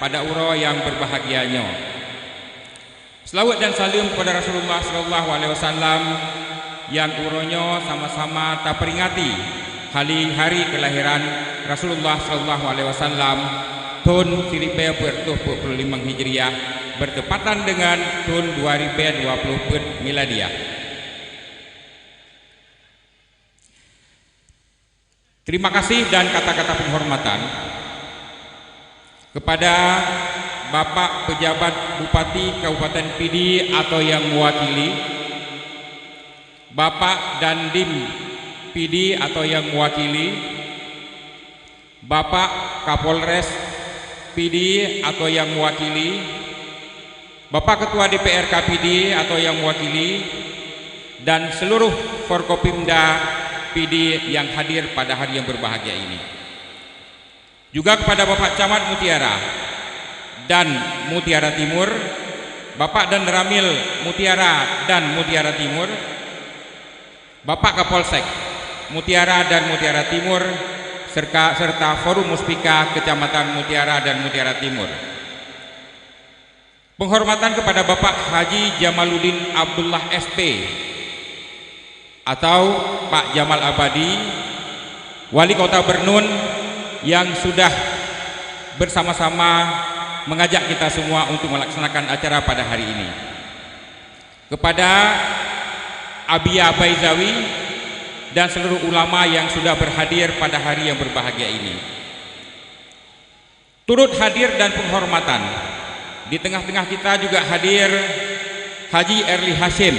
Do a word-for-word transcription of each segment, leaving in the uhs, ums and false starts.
Pada uroe nyang berbahagia nyoe. Selawat dan saleuem kepada Rasulullah sallallahu alaihi wasallam, nyang uroe nyoe sama-sama taperingati hari, hari kelahiran Rasulullah sallallahu alaihi wasallam, thon siribèe peuet reutôh peuet puluh limong Hijriah, bertepatan dengan thon dua ribèe dua puluh peuet Miladiah. Terima kasih dan kata-kata penghormatan kepada Bapak Pejabat Bupati Kabupaten Pidie atau yang mewakili, Bapak Dandim Pidie atau yang mewakili, Bapak Kapolres Pidie atau yang mewakili, Bapak Ketua D P R K Pidie atau yang mewakili, dan seluruh Forkopimda Pidie yang hadir pada hari yang berbahagia ini. Juga kepada Bapak Camat Mutiara dan Mutiara Timur, Bapak Danramil Mutiara dan Mutiara Timur, Bapak Kapolsek Mutiara dan Mutiara Timur, serka-, serta Forum Muspika Kecamatan Mutiara dan Mutiara Timur. Penghormatan kepada Bapak Haji Jamaluddin Abdullah S P atau Pak Jamal Abadi, Wali Kota Bernun, yang sudah bersama-sama mengajak kita semua untuk melaksanakan acara pada hari ini. Kepada Abiya Baizawi dan seluruh ulama yang sudah berhadir pada hari yang berbahagia ini. Turut hadir dan penghormatan, di tengah-tengah kita juga hadir Haji Erli Hasyim,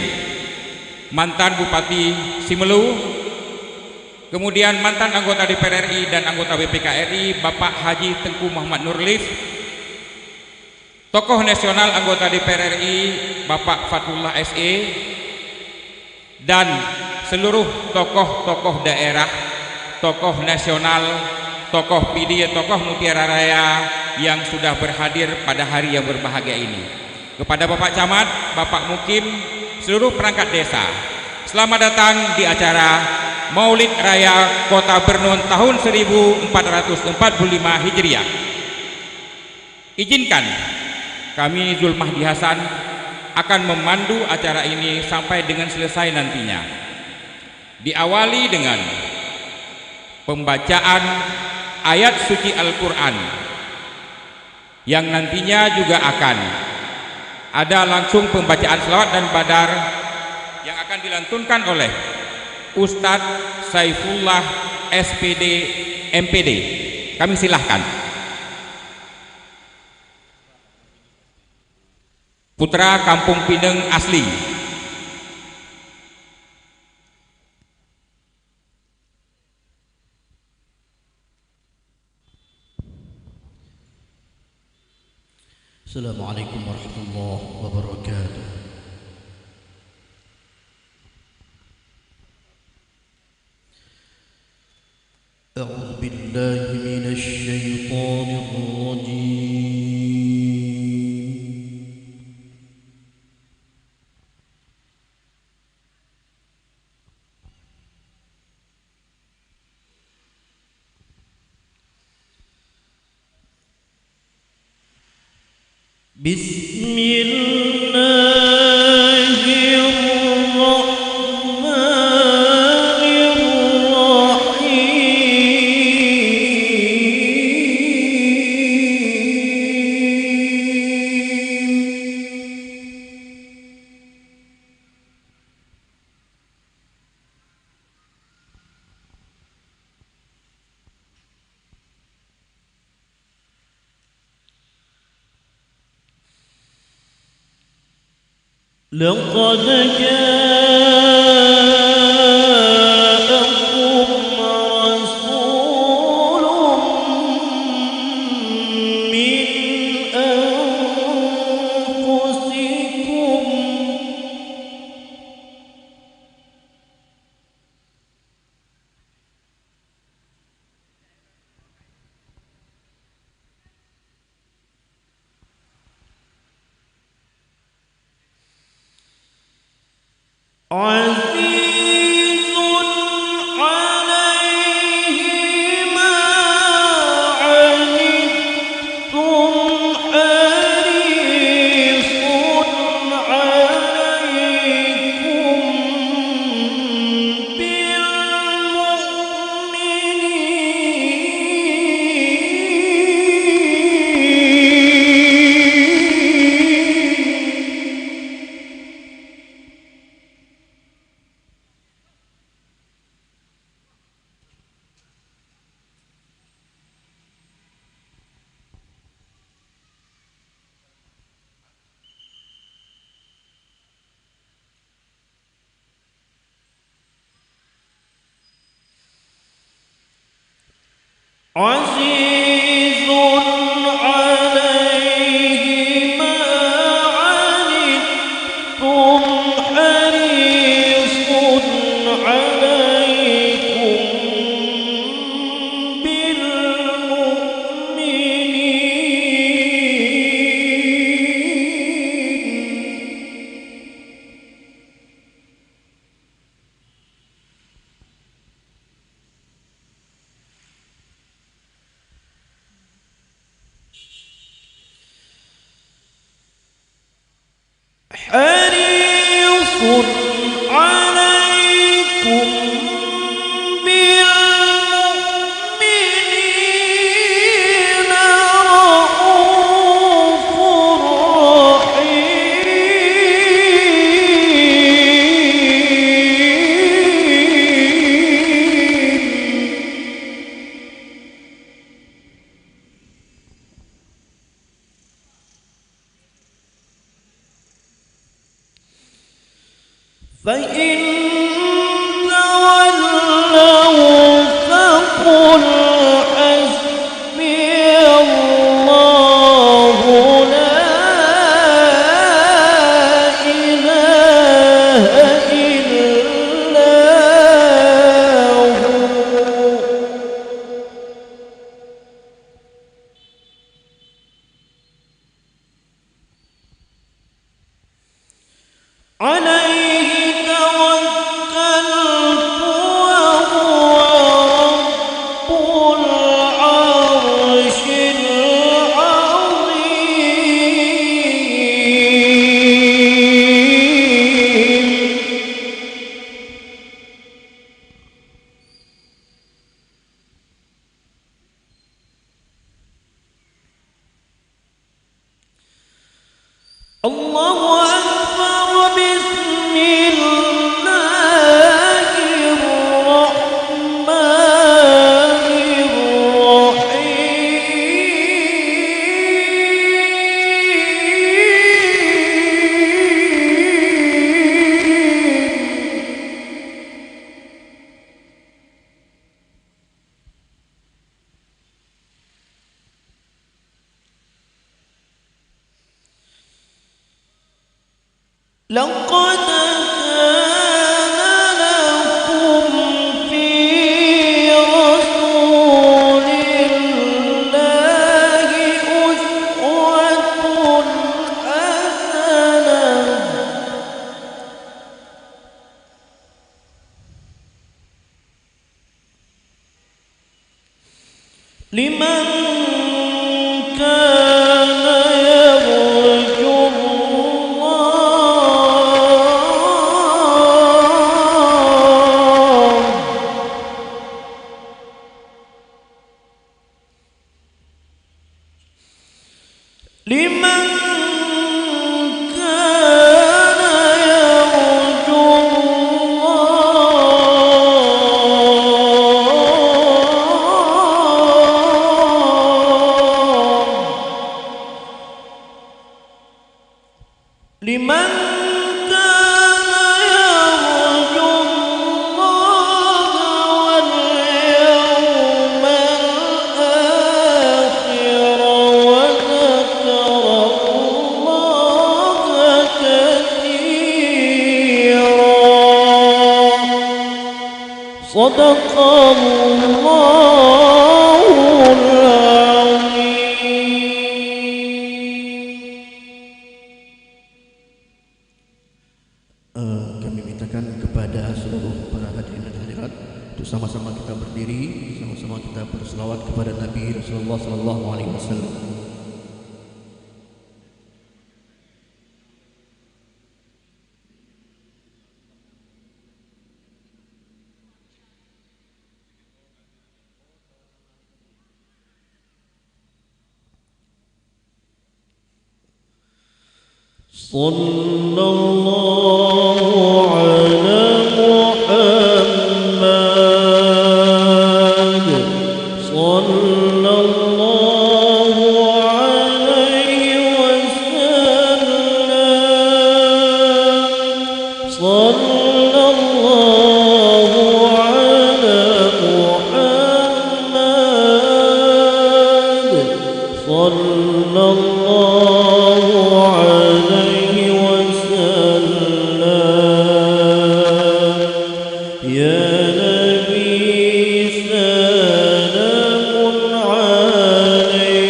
mantan Bupati Simeulue, kemudian mantan anggota D P R R I dan anggota B P K R I, Bapak Haji Teuku Muhammad Nurlif, tokoh nasional anggota D P R R I, Bapak Fatullah S E, dan seluruh tokoh-tokoh daerah, tokoh nasional, tokoh Pidie, tokoh Mutiara Raya yang sudah berhadir pada hari yang berbahagia ini. Kepada Bapak Camat, Bapak Mukim, seluruh perangkat desa, selamat datang di acara Maulid Raya Kota Bernun tahun seribu empat ratus empat puluh lima Hijriah. Izinkan kami, Zulmahdi Hasan, akan memandu acara ini sampai dengan selesai nantinya. Diawali dengan pembacaan ayat suci Al-Quran, yang nantinya juga akan ada langsung pembacaan selawat dan badar yang akan dilantunkan oleh Ustadz Saifullah, S P D, M P D. Kami silahkan. Putra Kampung Pineng asli. Assalamualaikum warahmatullahi wabarakatuh. أعوذ بالله من الشيطان الرجيم. بسم الله الرحمن الرحيم. لقد جاءكم رسول من أنفسكم. عزيز عليه ما عنتم عزيز عليه ما عنتم حريص عليكم بالمؤمنين حريص عليكم بالمؤمنين رءوف رحيم. فإن تولوا فقل حسبي الله لا إله إلا هو. عليه توكلت وهو رب العرش العظيم. الله أكبر. بسم الله الرحمن الرحيم. لقد كان لكم في رسول الله أسوة حسنة لمن كان يرجو الله، لمن كان يرجو الله، لمن كان يرجو الله واليوم الآخر وذكر الله كثيرا. صدق الله العظيم. Eh, kami mintakan kepada seluruh para hadirin dan hadirat untuk sama-sama kita berdiri, sama-sama kita berselawat kepada Nabi Rasulullah sallallahu alaihi wasallam. صلى الله على محمد، صلى الله عليه وسلم، صلى الله على محمد. الله عليه وسلم. يا نبي سلام عليك،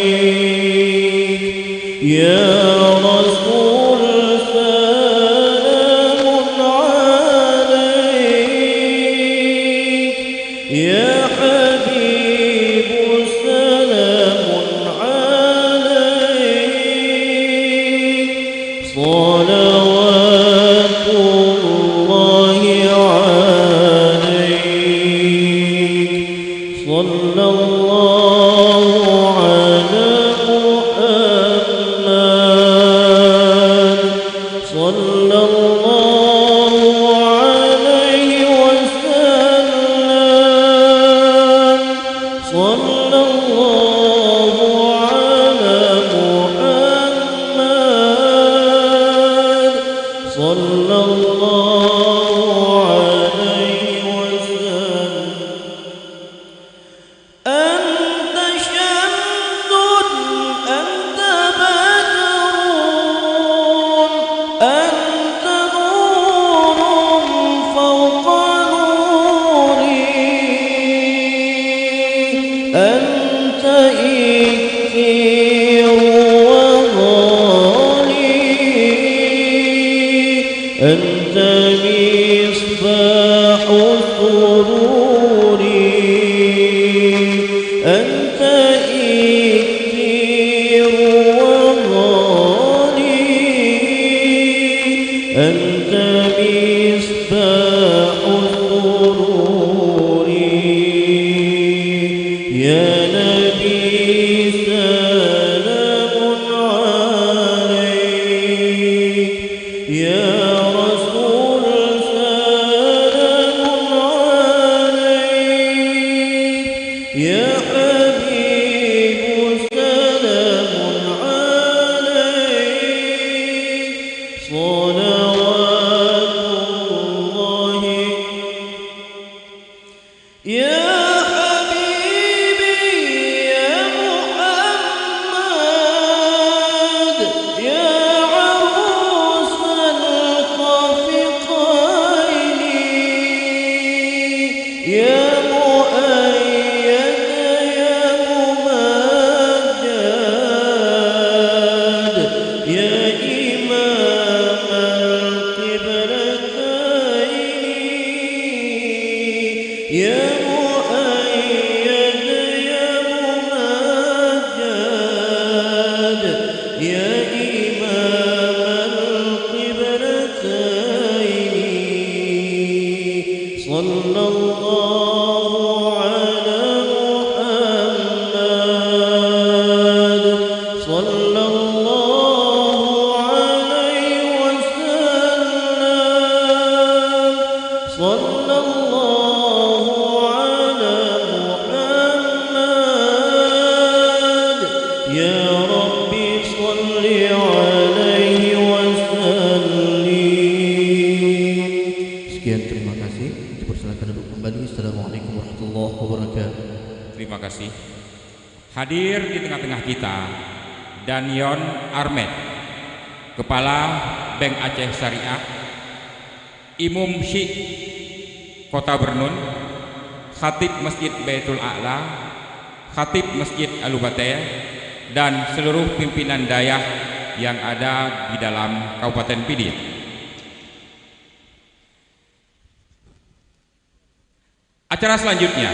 يا رسول سلام عليك، يا حبيب سلام عليك، صلوات الله عليك. صلى الله على محمد، صلى الله عليه وسلم، صلى الله على محمد، صلى الله عليه وسلم. أنت شمس، أنت بدر، أنت نور فوق نوري، أنت إكسير وغالي، أنت مصباح سروري، أنت إكسير وغالي، أنت مصباح سروري. يا نبي سلام عليك، يا رسول سلام عليك، يا حبيب سلام عليك، صلوات الله. يا حبيبي يا محمد، يا عروس الخافقين، يا مؤيد، يا ممجد، يا إمام القبلتين، يا مؤيد، يا ممجد، يا إمام القبلتين. صلى الله على محمد، صلى الله عليه وسلم، صلى الله على محمد. يا رب صل عليه وسلم. Sekian, terima kasih. Dipersilakan duduk kembali. Assalamualaikum warahmatullahi wabarakatuh. Terima kasih. Hadir di tengah-tengah kita, Danyon Armet, Kepala Bank Aceh Syariah, Imum Syik Kota Bernun, Khatib Masjid Baitul A'la, Khatib Masjid Alu Batée, dan seluruh pimpinan dayah yang ada di dalam Kabupaten Pidie. Acara selanjutnya,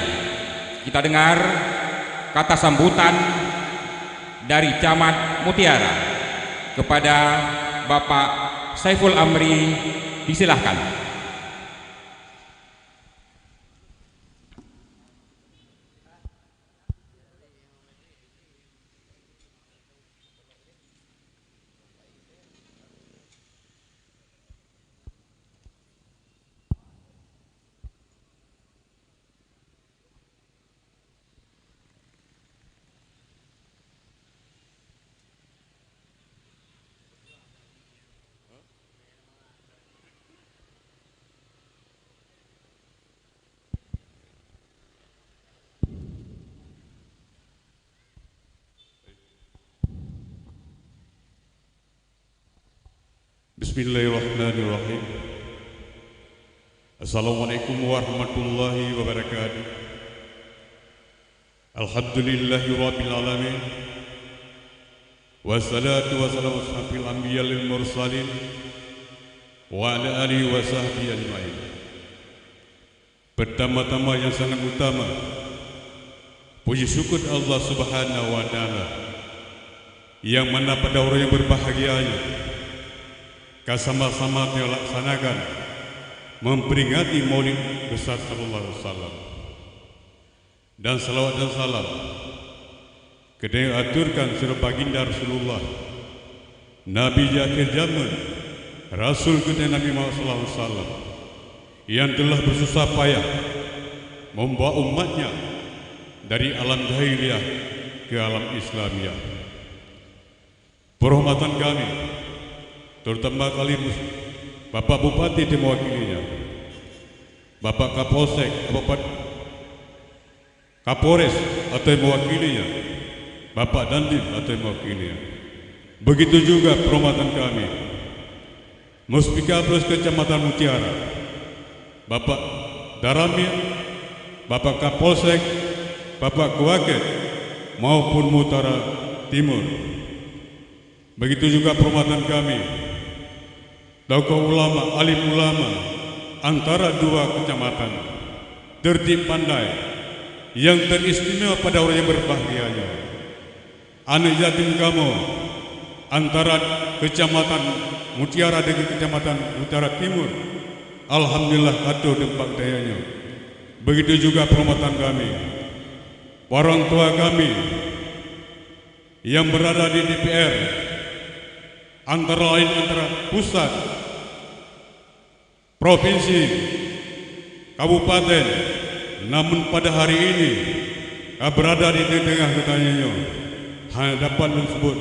kita dengar kata sambutan dari Camat Mutiara kepada Bapak Saiful Amri, disilahkan. Bismillahirrahmanirrahim. Assalamualaikum warahmatullahi wabarakatuh. Alhamdulillahirabbil alamin. Wassalatu wassalamu ala asyrafil anbiya wal mursalin wa ala alihi wa sahbihi ajmain. Pertama-tama yang sangat utama, puji syukur Allah Subhanahu wa Ta'ala, yang mana pada uroe nyang berbahagia nyoe ka sama-sama teuh laksanakan memperingati Maulid Besar Sallallahu Alaihi Wasallam. Dan salawat dan salam geutanyoe aturkan sibagoe baginda Rasulullah, Nabi di akhir zaman, Rasul geutanyoe Nabi Muhammad sallallahu alaihi wasallam, nyang teulah bersusah payah membawa umatnya dari alam jahiliyah ke alam Islamiah. Peuhormatan kami, terutama kali Bapak Bupati dan mewakilinya, Bapak Kapolsek, Bapak Kapolres atau mewakilinya, Bapak Dandim atau mewakilinya. Begitu juga peuhormatan kami, Muspika Plus Kecamatan Mutiara, Bapak Daramil, Bapak Kapolsek, Bapak Kuakek, maupun Mutiara Timur. Begitu juga peuhormatan kami, tokoh ulama, alim ulama antara dua kecamatan, tertib pandai, yang teristimewa pada uroe nyang berbahagia nyoe. Aneuk yatim kamoe antara Kecamatan Mutiara dengan Kecamatan Mutiara Timur, alhamdulillah, ka troh teumpat geutanyoe nyoe. Begitu juga peuhormatan kami, orang tua kami yang berada di D P R, antara lain antara pusat, provinsi, kabupaten, namun pada hari ini ka berada di tengah-tengah geutanyoe nyoe, hana dapat lôn sebut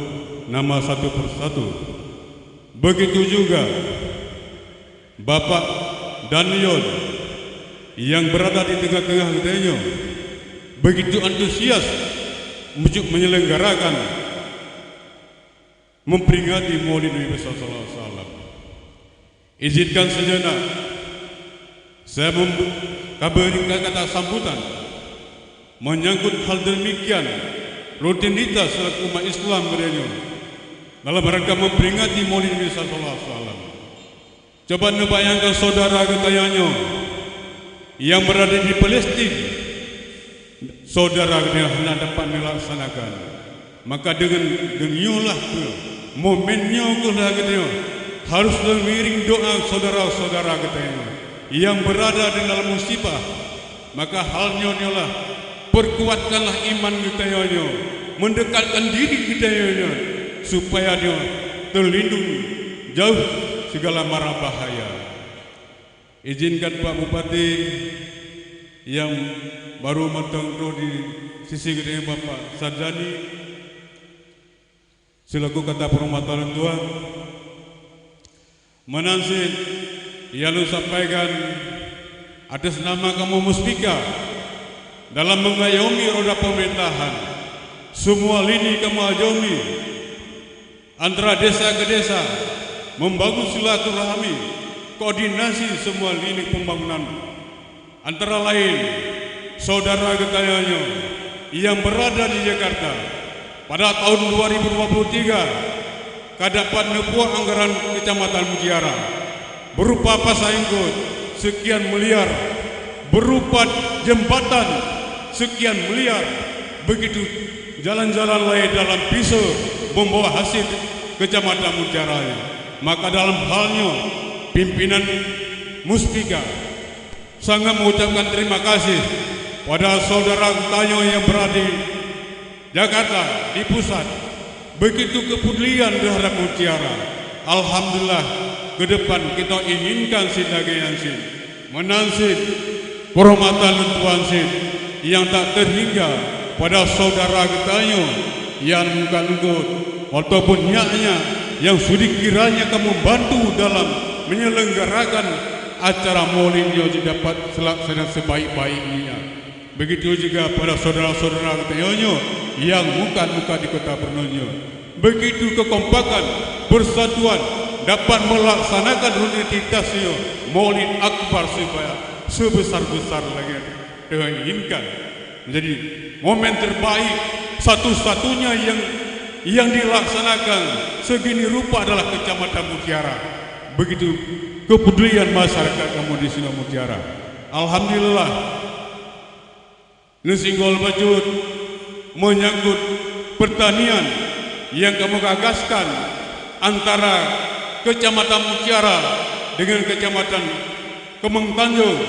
nama satu persatu. Begitu juga Bapak Daniel yang berada di tengah-tengah geutanyoe nyoe, begitu antusias untuk menyelenggarakan memperingati Maulid Nabi Besar Sallallahu Alaihi Wasallam. Izinkan sejenak saya mem-, ka berikan kata sambutan menyangkut hal demikian rutinitas selaku umat Islam geutanyoe dalam rangka memperingati Maulid Nabi Sallallahu Alaihi Wasallam. Coba neubayangkan saudara geutanyoe nyoe yang berada di Palestin, saudara geutanyoe hana dapat melaksanakan. Maka dengan, dengan nyoe lah keuh, momen nyoe keuh lah geutanyoe harus lôn iring doa saudara-saudara geutanyoe yang berada di dalam musibah. Maka hal nyoe nyoe lah, perkuatkanlah iman geutanyoe nyoe, mendekatkan diri geutanyoe nyoe, supaya nyoe terlindung jauh segala mara bahaya. Izinkan Pak Bupati yang baru mantong troh di sisi geutanyoe, Bapak Sarjani, selaku kata peuhormatan lôn tuan. Meunan cit nyang lôn sampaikan atas nama kamoe Muspika dalam mengayomi roda pemerintahan, semua lini kamoe ayomi antara desa ke desa, membangun silaturahmi, koordinasi semua lini pembangunan. Antara lain, saudara geutanyoe nyoe yang berada di Jakarta, pada tahun dua ribu dua puluh tiga ka dapat neupuwoe anggaran Kecamatan Mutiara berupa pasar ingkot sekian miliar, berupa jembatan sekian miliar, begitu jalan-jalan lain dalam piseu membawa hasil Kecamatan Mutiara. Maka dalam hal nyoe, pimpinan Muspika sangat mengucapkan terima kasih pada saudara geutanyoe yang berada di Jakarta, di pusat, begitu kepedulian terhadap Mutiara. Alhamdulillah, ke depan kita inginkan cit lagèe nyan cit. Meunan cit, peuhormatan lôn tuan cit nyang tak terhingga pada saudara geutanyoe nyang meukat-meukat ataupun nyak-nyak nyang sudi kiranya ka membantu dalam menyelenggarakan acara Maulid nyoe jidapat selaksana sebaik-baiknya. Begitu juga pada saudara-saudara geutanyoe nyoe nyang meukat-meukat di Kota Brunei nyoe. Begitu kekompakan, persatuan, dapat melaksanakan rutinitas Maulid Akbar supaya sebesar-besar lagi Tuhan inginkan. Jadi, momen terbaik satu-satunya yang, yang dilaksanakan segini rupa adalah Kecamatan Mutiara. Begitu kepedulian masyarakat kamoe di Sungai Mutiara. Alhamdulillah, neusinggol bacut menyangkut pertanian yang kamoe gagaskan antara Kecamatan Mutiara dengan Kecamatan Kemang Tanjong,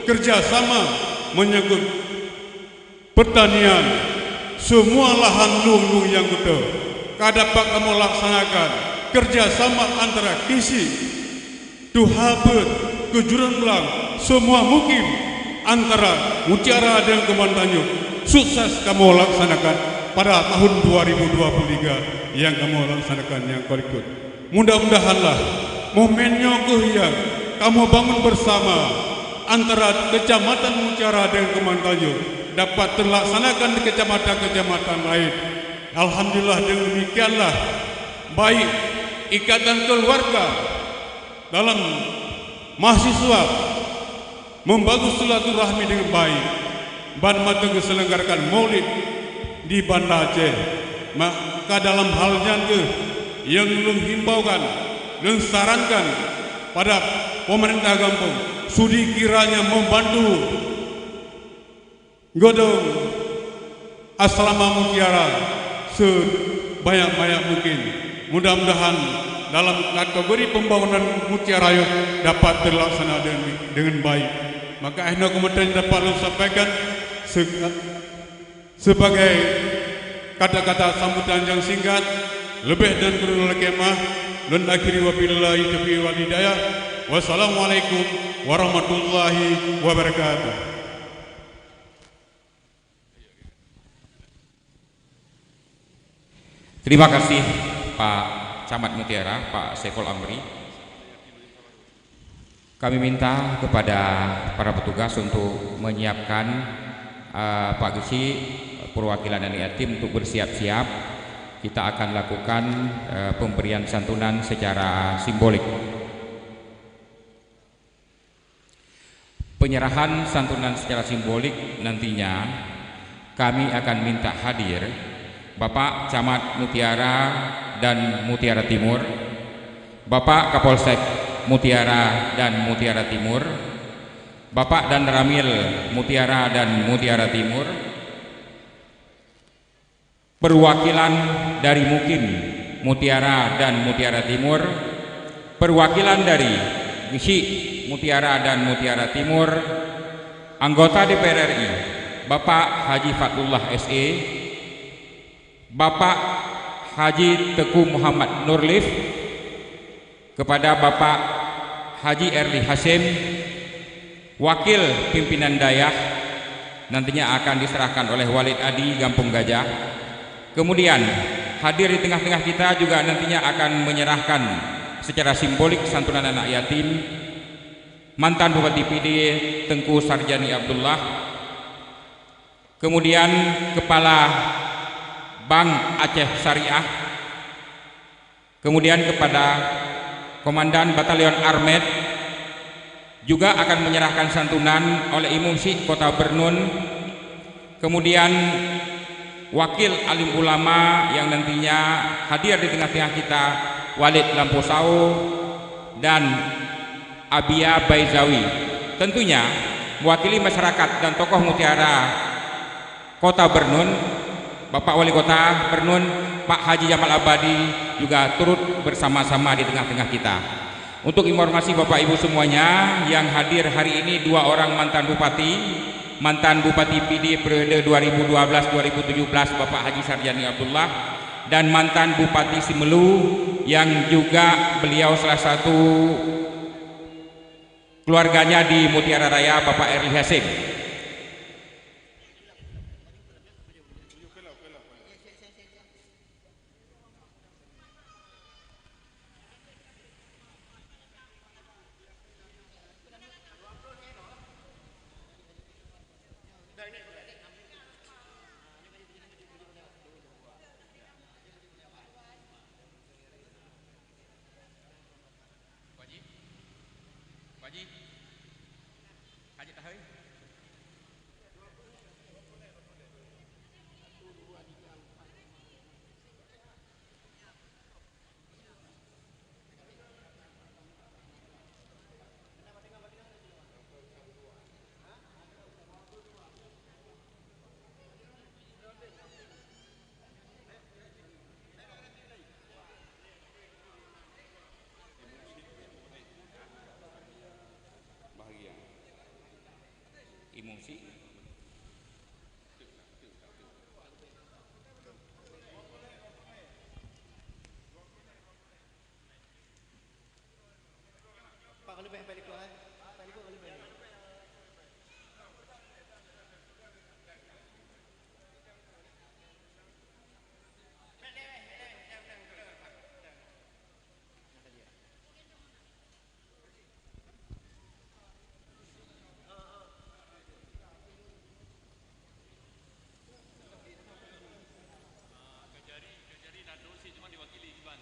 kerjasama menyangkut pertanian, semua lahan lueng-lueng nyang beutôi ka dapat kamoe laksanakan kerjasama antara Kisi, Tuha Beuet, Keujruen Blang, semua mukim antara Mutiara dan Kemang Tanjong sukses kamoe laksanakan pada tahun dua ribu dua puluh tiga yang kamoe laksanakan nyang ka likot. Mudah-mudahanlah momen nyoe kheueh nyang kamoe bangun bersama antara Kecamatan Mutiara dan Kemang Tanjong dapat terlaksanakan di kecamatan-kecamatan lain. Alhamdulillah, dengan demikianlah baik ikatan keluarga dalam mahasiswa membangun silaturahmi dengan baik, ban mantong geuselenggarakan Maulid di Banda Aceh. Maka dalam hal nyan kheueh nyang lôn himbaukan, lôn sarankan pada pemerintah gampông, sudi kiranya membantu Godong Asrama Mutiara sebanyak-banyak mungkin. Mudah-mudahan dalam kategori pembangunan Mutiara nyoe dapat terlaksana dengan, dengan baik. Maka, eh, nyoe keumudian dapat lôn sampaikan se-, sebagai kata-kata sambutan nyang singkat, leubeh dan kureueng lakée meu'ah, lôn akhiri, wabillahi taufiq wal hidayah. Wassalamualaikum warahmatullahi wabarakatuh. Terima kasih, Pak Camat Mutiara, Pak Saiful Amri. Kami minta kepada para petugas untuk menyiapkan, eh, Pak Geuchik, perwakilan aneuk yatim untuk bersiap-siap. Kita akan lakukan, eh, pemberian santunan secara simbolik. Penyerahan santunan secara simbolik nantinya kami akan minta hadir Bapak Camat Mutiara dan Mutiara Timur, Bapak Kapolsek Mutiara dan Mutiara Timur, Bapak Danramil Mutiara dan Mutiara Timur, perwakilan dari Mukim Mutiara dan Mutiara Timur, perwakilan dari Geuchik Mutiara dan Mutiara Timur, anggota D P R R I, Bapak Haji Fathullah S E, Bapak Haji Teuku Muhammad Nurlif, kepada Bapak Haji Erli Hasyim, Wakil Pimpinan Dayah, nantinya akan diserahkan oleh Walid Adi Gampong Gajah. Kemudian, hadir di tengah-tengah kita juga nantinya akan menyerahkan secara simbolik santunan anak yatim, mantan Bupati Pidie Teungku Sarjani Abdullah, kemudian Kepala Bank Aceh Syariah, kemudian kepada Komandan Batalion Armet juga akan menyerahkan santunan oleh Imum Syik Kota Bernun, kemudian wakil alim ulama yang nantinya hadir di tengah-tengah kita, Walid Lampu Sawo dan Abia Baizawi. Tentunya, mewakili masyarakat dan tokoh Mutiara Kota Bernun, Bapak Wali Kota Bernun, Pak Haji Jamal Abadi juga turut bersama-sama di tengah-tengah kita. Untuk informasi Bapak Ibu semuanya, yang hadir hari ini dua orang mantan bupati, mantan Bupati Pidie periode dua ribu dua belas dua ribu tujuh belas, Bapak Haji Sarjani Abdullah, dan mantan Bupati Simeulue yang juga beliau salah satu keluarganya di Mutiara Raya, Bapak Erli Hasyim. Haji Tahir. Bahagia. Emosi. Pak, ka leubeh, Pak Likot, eh. Pak Likot ka leubeh. Kajari, Kajari na dong sit cuma diwakili Iban.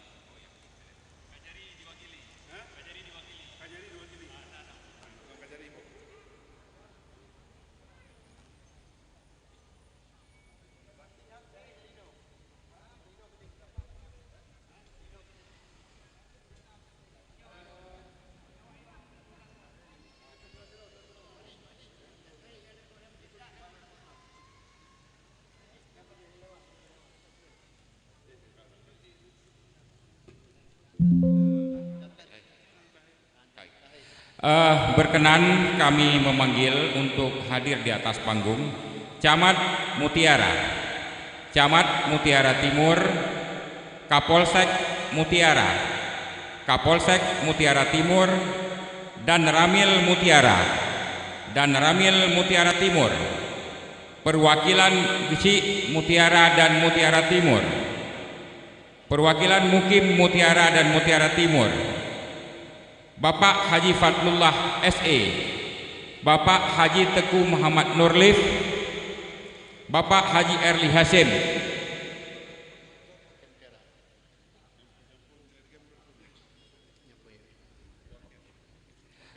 Kajari diwakili. Hah? Kajari diwakili. Kajari diwakili. Ah, na, na. Bukan Kajari, Bu. Eh, berkenan kami memanggil untuk hadir di atas panggung Camat Mutiara, Camat Mutiara Timur, Kapolsek Mutiara, Kapolsek Mutiara Timur, dan Ramil Mutiara, dan Ramil Mutiara Timur, perwakilan Geuchik Mutiara dan Mutiara Timur, perwakilan Mukim Mutiara dan Mutiara Timur, Bapak Haji Fadlullah S E, Bapak Haji Teuku Muhammad Nurlif, Bapak Haji Erli Hasyim,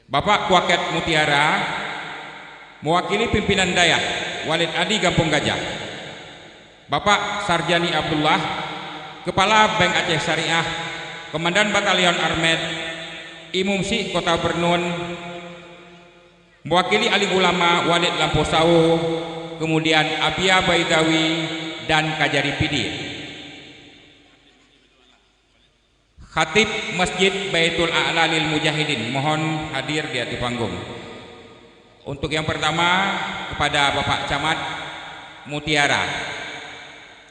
Bapak Kuaket Mutiara, mewakili pimpinan dayah, Walid Adi Gampong Gajah, Bapak Sarjani Abdullah, Kepala Bank Aceh Syariah, Komandan Batalion Armet, Imum Syik Kota Bernun, mewakili alim ulama, Walid Lampôh Sawo, kemudian Abia Baidawi dan Kajari Pidie. Khatib Masjid Baitul A'la lil Mujahidin mohon hadir di atas panggung. Untuk yang pertama, kepada Bapak Camat Mutiara.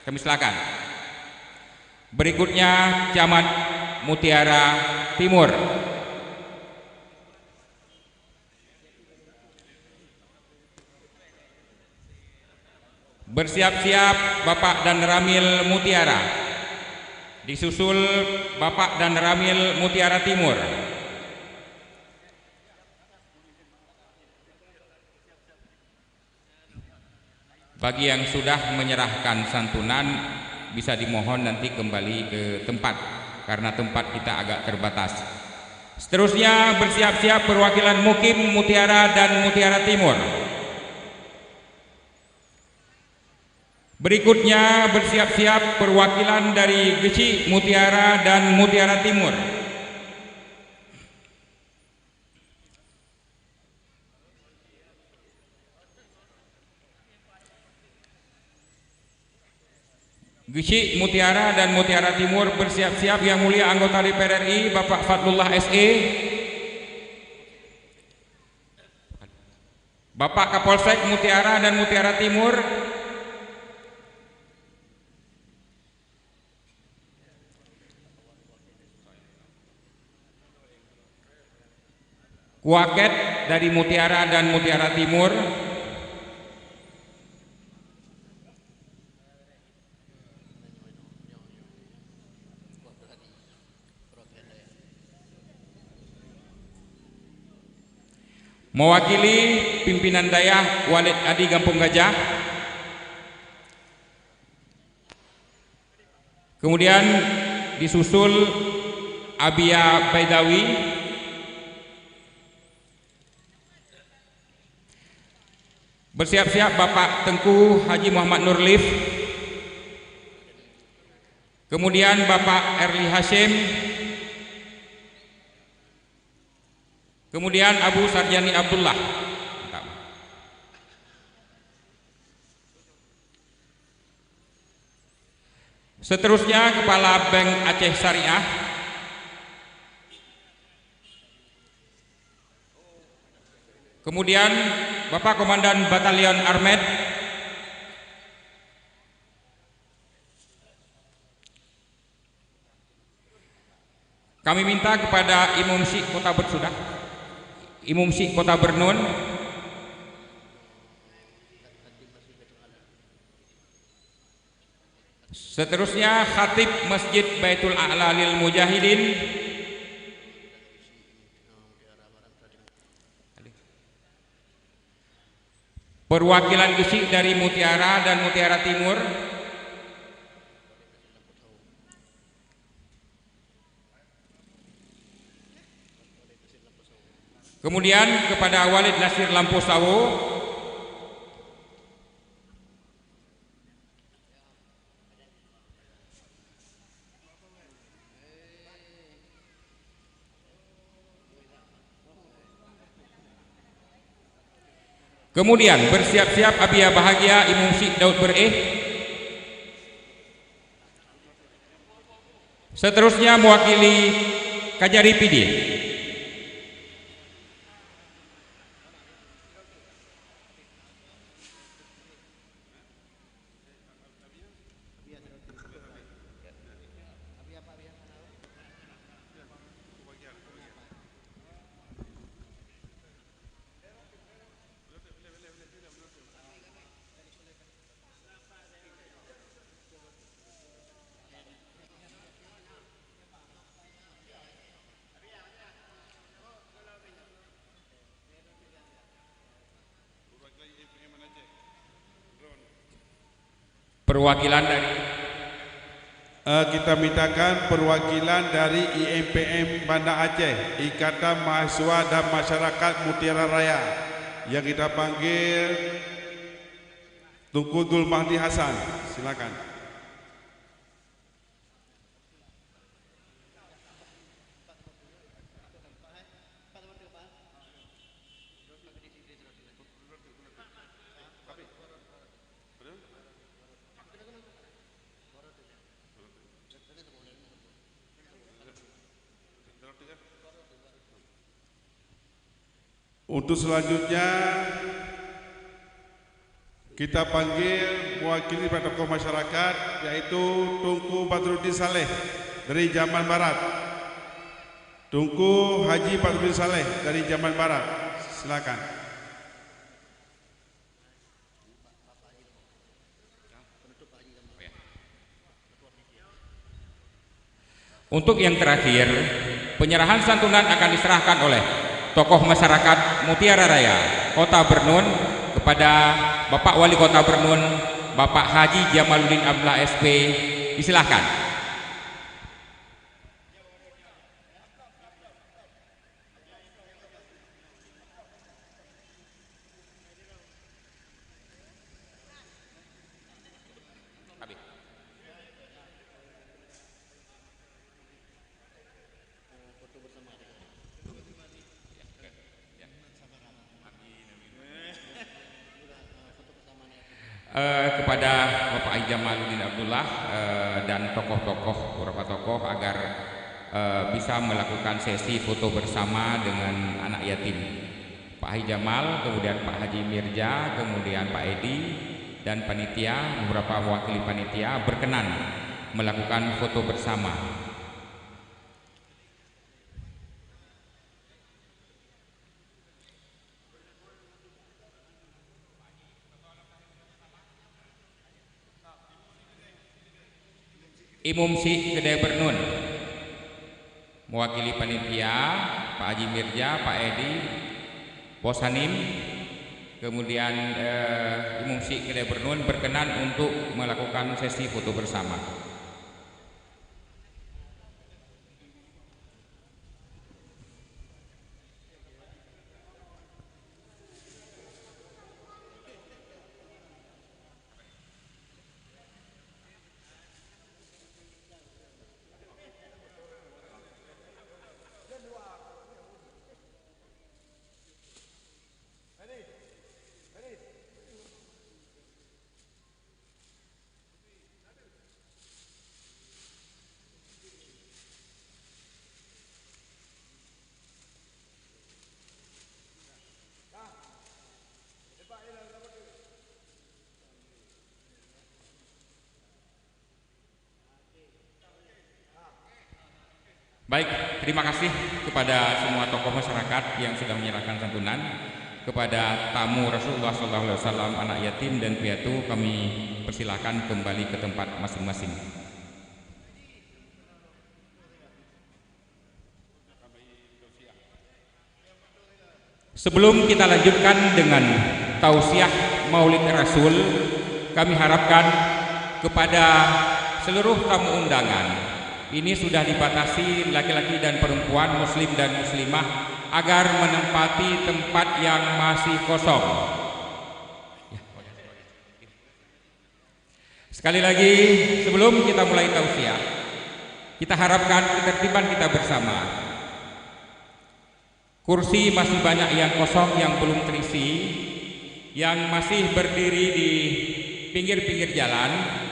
Kami silakan. Berikutnya, Camat Mutiara Timur. Bersiap-siap Bapak dan Ramil Mutiara. Disusul Bapak dan Ramil Mutiara Timur. Bagi yang sudah menyerahkan santunan, bisa dimohon nanti kembali ke tempat, karena tempat kita agak terbatas. Seterusnya, bersiap-siap perwakilan Mukim Mutiara dan Mutiara Timur. Berikutnya, bersiap-siap perwakilan dari Geuchik Mutiara dan Mutiara Timur. Geuchik Mutiara dan Mutiara Timur bersiap-siap, Yang Mulia Anggota D P R R I, Bapak Fadlullah S E. Bapak Kapolsek Mutiara dan Mutiara Timur. Kuaket dari Mutiara dan Mutiara Timur. Mewakili pimpinan dayah Walid Adi Gampong Gajah. Kemudian disusul Abia Baidawi. Bersiap-siap Bapak Tengku Haji Muhammad Nurlif, kemudian Bapak Erli Hasyim, kemudian Abu Sarjani Abdullah. Mantap. Seterusnya Kepala Bank Aceh Syariah. Kemudian Bapak Komandan Batalion Armet. Kami minta kepada Imum Syik Kota Ber-, sudah. Imum Syik Kota Bernun. Seterusnya Khatib Masjid Baitul A'la lil Mujahidin. Perwakilan Geuchik dari Mutiara dan Mutiara Timur. Kemudian kepada Walid Nasir Lampu Sawo. Kemudian bersiap-siap Abia Bahagia Imum Syik Daud Beréh. Seterusnya mewakili Kajari Pidie. Perwakilan dari, eh, kita mintakan perwakilan dari I M P M Banda Aceh, Ikatan Mahasiswa dan Masyarakat Mutiara Raya, yang kita panggil Tungku Dul Mahdi Hasan. Silakan. Untuk selanjutnya, kita panggil mewakili para tokoh masyarakat, yaitu Tungku Badruddin Saleh dari Jaman Barat. Tungku Haji Badruddin Saleh dari Jaman Barat, silakan. Untuk yang terakhir, penyerahan santunan akan diserahkan oleh tokoh masyarakat Mutiara Raya, Kota Bernun, kepada Bapak Wali Kota Bernun, Bapak Haji Jamaluddin Abdullah S P. Disilahkan. Eh, kepada Bapak Haji Jamaluddin Abdullah, eh, dan tokoh-tokoh, beberapa tokoh agar, eh, bisa melakukan sesi foto bersama dengan anak yatim. Pak Haji Jamal, kemudian Pak Haji Mirja, kemudian Pak Edi, dan panitia, beberapa mewakili panitia berkenan melakukan foto bersama. Imum Syik Keudè Beureunuen, meuwakili panitia, Pak Haji Mirja, Pak Edi, Bos Hanim, kemudian, eh, Imum Syik Keudè Beureunuen berkenan untuk melakukan sesi foto bersama. Baik, terima kasih kepada semua tokoh masyarakat yang sudah menyerahkan santunan. Kepada tamu Rasulullah sallallahu alaihi wasallam, anak yatim dan piatu, kami persilakan kembali ke tempat masing-masing. Sebelum kita lanjutkan dengan tausiah Maulid Rasul, kami harapkan kepada seluruh tamu undangan, ini sudah dibatasi laki-laki dan perempuan, muslim dan muslimah, agar menempati tempat yang masih kosong. Sekali lagi, sebelum kita mulai tausiah, kita harapkan ketertiban kita bersama. Kursi masih banyak yang kosong, yang belum terisi, yang masih berdiri di pinggir-pinggir jalan.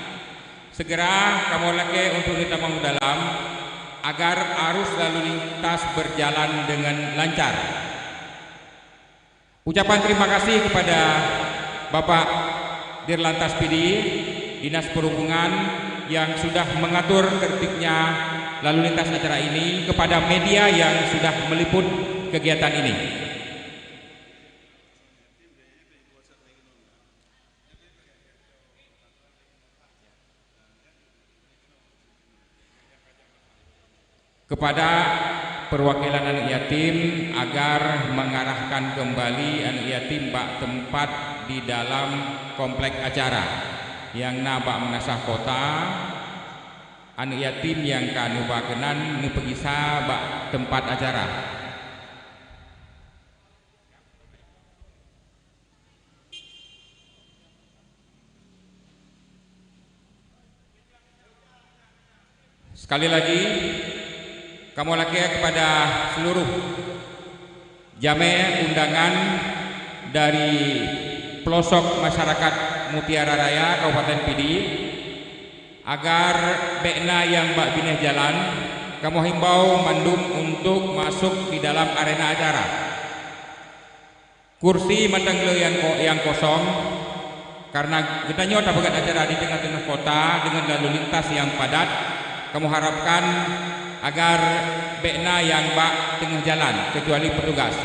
Segera kamoe lakée untuk ditamong dalam, agar arus lalu lintas berjalan dengan lancar. Ucapan terima kasih kepada Bapak Dirlantas Pidie, Dinas Perhubungan, yang sudah mengatur tertibnya lalu lintas acara ini, kepada media yang sudah meliput kegiatan ini. Kepada perwakilan aneuk yatim agar mengarahkan kembali aneuk yatim bak tempat di dalam komplek acara nyang na bak meunasah kota. Aneuk yatim nyang ka neuba keunan neupeugisa bak tempat acara. Sekali lagi, kamoe lakée kepada seluruh jamé undangan dari pelosok masyarakat Mutiara Raya, Kabupaten Pidie, agar bék na nyang bak binéh jalan, kamoe himbau mandum untuk masuk di dalam arena acara. Kursi mantong le nyang ko-, nyang kosong, karena geutanyoe tapeugét acara di teungoh-teungoh kota deungon lalu lintas nyang padat. Kamoe harapkan agar bék na nyang bak teungoh jalan, kecuali petugas.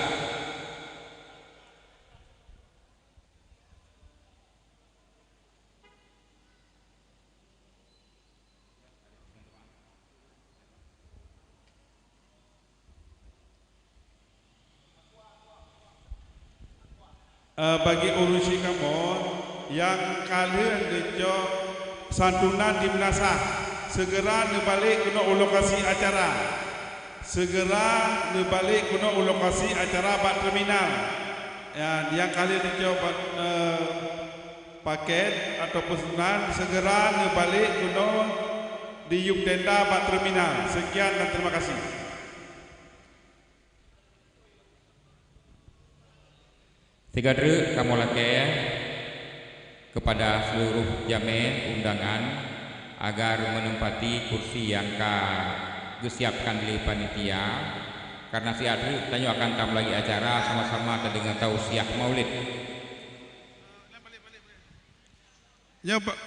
Eh, bagi ureuëng syik kamoe nyang ka lheueh geucok santunan di meunasah, segera neubalek keunoe u lokasi acara. Segera neubalek keunoe u lokasi acara bak terminal. Ya, nyang ka lheueh geucok, eh, paket ataupun santunan, segera neubalek keunoe di yup tenda bak terminal. Sekian dan terima kasih. Sigoe treuk kamoe lakée kepada seluruh jamé undangan agar menempati kursi nyang ka geusiapkan lé panitia, karena siat treuk tanyoe akan tamulai acara sama-sama tadeungoe tausiah Maulid. Nyoe, Pak.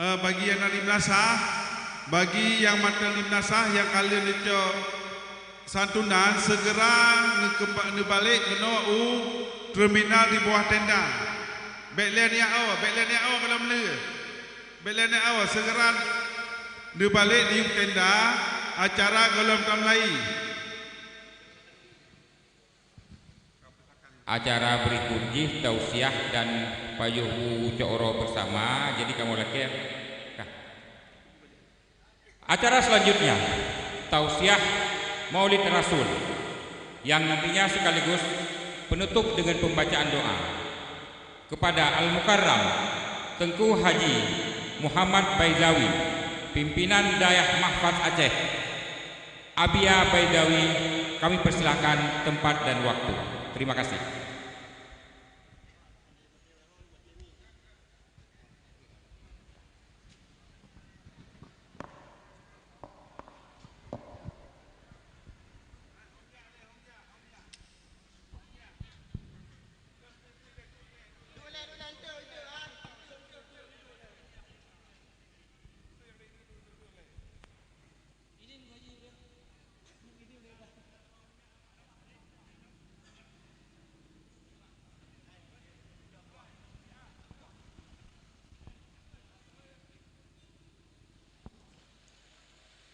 Eh, bagi nyang na di meunasah, bagi nyang mantong di meunasah nyang ka lheueh neucok santunan, segera neukeuba-, neubalek keunoe u terminal di bawah tenda. Bék lé neuyak awa, bék lé neuyak awa gohlom lé. Bék lé neuyak awa, segera neubalek di yup tenda, acara gohlom tamulai. Acara berikut jih tausiah dan pajoh bu cok uroe bersama, jadi kamoe lakée. Nah. Acara selanjutnya, tausiah Maulid Rasul, yang nantinya sekaligus penutup dengan pembacaan doa kepada Al-Mukarram Teungku Haji Muhammad Baidawi, Pimpinan Dayah Mahfaz Aceh. Abia Baidawi, kami persilakan tempat dan waktu. Terima kasih.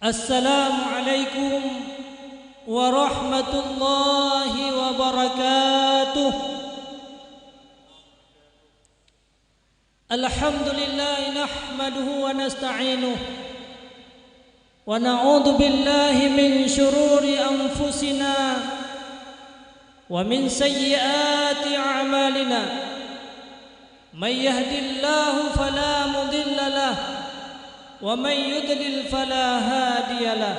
Assalamualaikum warahmatullahi wabarakatuh. Alhamdulillah, nahmaduhu wa nasta'inuh, wa na'udzu billahi min syururi anfusina wa min sayyiati a'malina. May yahdillahu fala mudilla lah, wa may yudlil fala hadiya lah.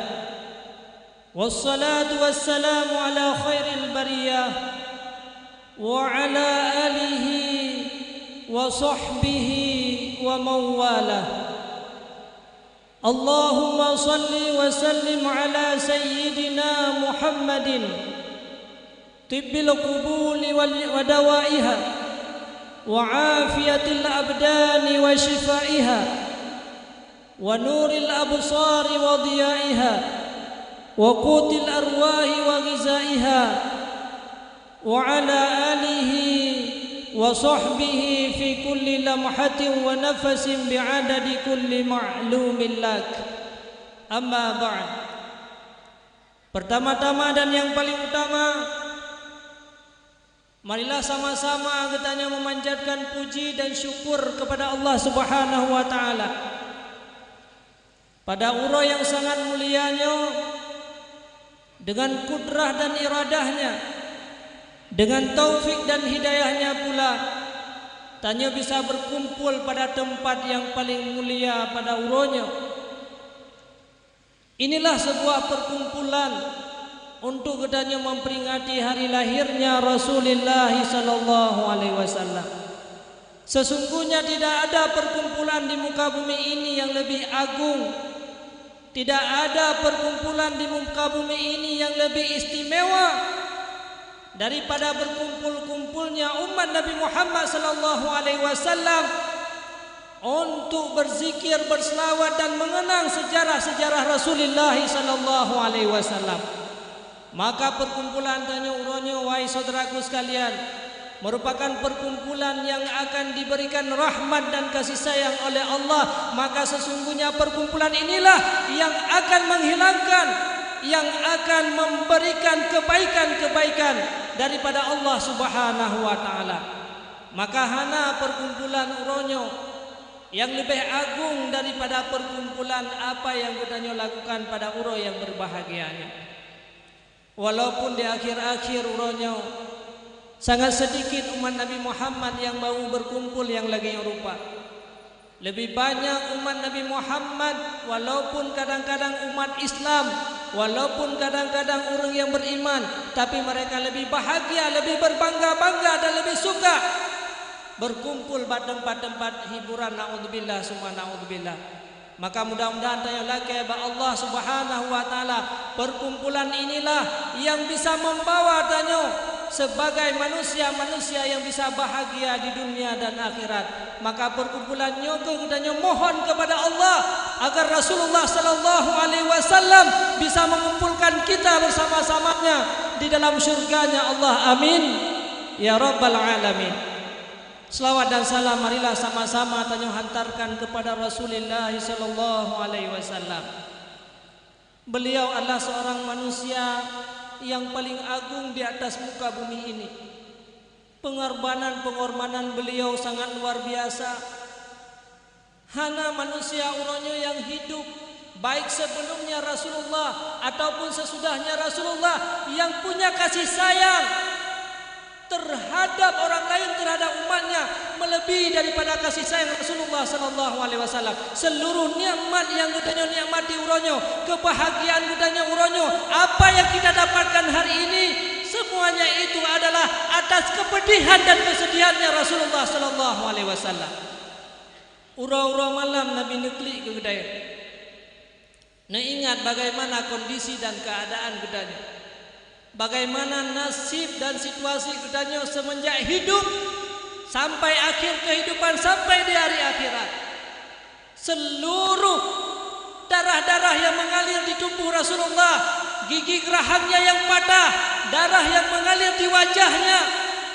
Wassalatu wassalamu ala khairil bariyah, wa ala alihi wa sahbihi wa man walah. Allahumma salli wa sallim ala sayyidina Muhammadin, tibbil qubuli wal, wa dawaiha, wa afiyatil abdani wa shifaiha, wa nuril absari wa diyaiha, wa qutil arwahi wa ghizaiha, wa ala alihi wa sahbihi fi kulli lamhatin wa nafasin bi'adadi kulli ma'lumin lak. Amma ba'd. Pertama-tama dan yang paling utama, marilah sama-sama geutanyoe memanjatkan puji dan syukur kepada Allah Subhanahu wa Ta'ala. Pada uroe nyang sangat mulia nyoe, dengan kudrah dan iradah-Nya, dengan taufik dan hidayah-Nya pula, tanyoe bisa berkumpul pada tempat yang paling mulia pada uroe nyoe. Inilah sebuah perkumpulan untuk geutanyoe memperingati hari lahirnya Rasulullah sallallahu alaihi wasallam. Sesungguhnya tidak ada perkumpulan di muka bumi ini yang lebih agung, tidak ada perkumpulan di muka bumi ini yang lebih istimewa daripada berkumpul-kumpulnya umat Nabi Muhammad sallallahu alaihi wasallam untuk berzikir, berselawat dan mengenang sejarah-sejarah Rasulullah sallallahu alaihi wasallam. Maka perkumpulan tanyoe uroe nyoe, wahai saudaraku sekalian, merupakan perkumpulan yang akan diberikan rahmat dan kasih sayang oleh Allah. Maka sesungguhnya perkumpulan inilah yang akan menghilangkan, yang akan memberikan kebaikan-kebaikan daripada Allah Subhanahu wa Ta'ala. Maka hana perkumpulan uroe nyoe yang leubeh agung daripada perkumpulan apa yang geutanyoe lakukan pada uroe yang berbahagia nyoe. Walaupun di akhir-akhir uroe nyoe, sangat sedikit umat Nabi Muhammad yang mau berkumpul yang lagée nyoe rupa. Lebih banyak umat Nabi Muhammad, walaupun kadang-kadang umat Islam, walaupun kadang-kadang ureuëng yang beriman, tapi mereka lebih bahagia, lebih berbangga-bangga dan lebih suka berkumpul bak tempat-tempat hiburan, naudzubillah summa naudzubillah. Maka mudah-mudahan tanyoe lakée bak Allah Subhanahu wa Ta'ala, perkumpulan inilah yang bisa membawa tanyoe sebagai manusia-manusia yang bisa bahagia di dunia dan akhirat. Maka perkumpulan nyoe keuh geutanyoe mohon kepada Allah agar Rasulullah sallallahu alaihi wasallam bisa mengumpulkan kita bersama-samanya di dalam syurganya Allah. Amin ya rabbal alamin. Selawat dan salam marilah sama-sama tanyoe hantarkan kepada Rasulullah sallallahu alaihi wasallam. Beliau adalah seorang manusia yang paling agung di atas muka bumi ini. Pengorbanan-pengorbanan beliau sangat luar biasa. Hana manusia uroe nyoe yang hidup, baik sebelumnya Rasulullah ataupun sesudahnya Rasulullah, yang punya kasih sayang terhadap orang lain, terhadap umatnya, melebihi daripada kasih sayang Rasulullah sallallahu alaihi wasallam. Seluruh nikmat yang geutanyoe nikmati uroe nyoe, kebahagiaan geutanyoe uroe nyoe, apa yang kita dapatkan hari ini, semuanya itu adalah atas kepedihan dan kesedihannya Rasulullah sallallahu alaihi wasallam. Uroe-uroe malam Nabi neuklik keu geutanyoe. Neuingat bagaimana kondisi dan keadaan geutanyoe. Bagaimana nasib dan situasi geutanyoe semenjak hidup sampai akhir kehidupan, sampai di hari akhirat. Seluruh darah-darah yang mengalir di tubuh Rasulullah, gigi gerahannya yang patah, darah yang mengalir di wajahnya,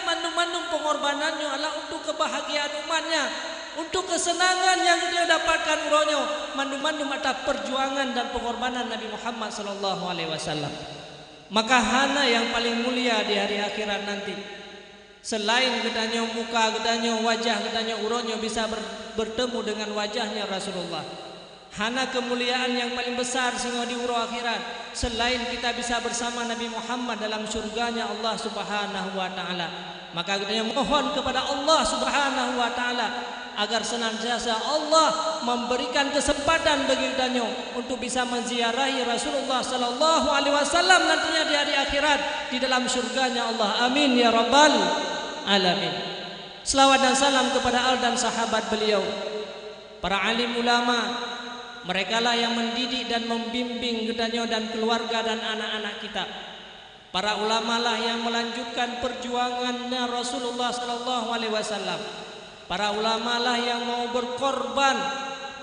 mandum-mandum pengorbanannya adalah untuk kebahagiaan umatnya. Untuk keuseunangan nyang geutanyoe dapatkan uroe nyoe, mandum-mandum atas peujuangan dan peungorbanan Nabi Muhammad sallallahu alaihi wasallam. Maka hana nyang paleng mulia di hari akhirat nanti, seulaén geutanyoe, muka geutanyoe, wajah geutanyoe uroe nyoe bisa ber-, bertemu dengan wajahnya Rasulullah. Hana keumuliaan nyang paleng besar singoh di uroe akhirat, seulaén kita bisa bersama Nabi Muhammad dalam syurganya Allah Subhanahu wa Ta'ala. Maka geutanyoe mohon kepada Allah Subhanahu wa Ta'ala agar senantiasa Allah memberikan kesempatan bagi geutanyoe untuk bisa menziarahi Rasulullah sallallahu alaihi wasallam nantinya di hari akhirat di dalam syurganya Allah. Amin ya rabbal alamin. Selawat dan salam kepada al dan sahabat beliau, para alim ulama, merekalah yang mendidik dan membimbing geutanyoe dan keluarga dan anak-anak kita. Para ulamalah yang melanjutkan perjuangannya Rasulullah sallallahu alaihi wasallam. Para ulamalah yang mau berkorban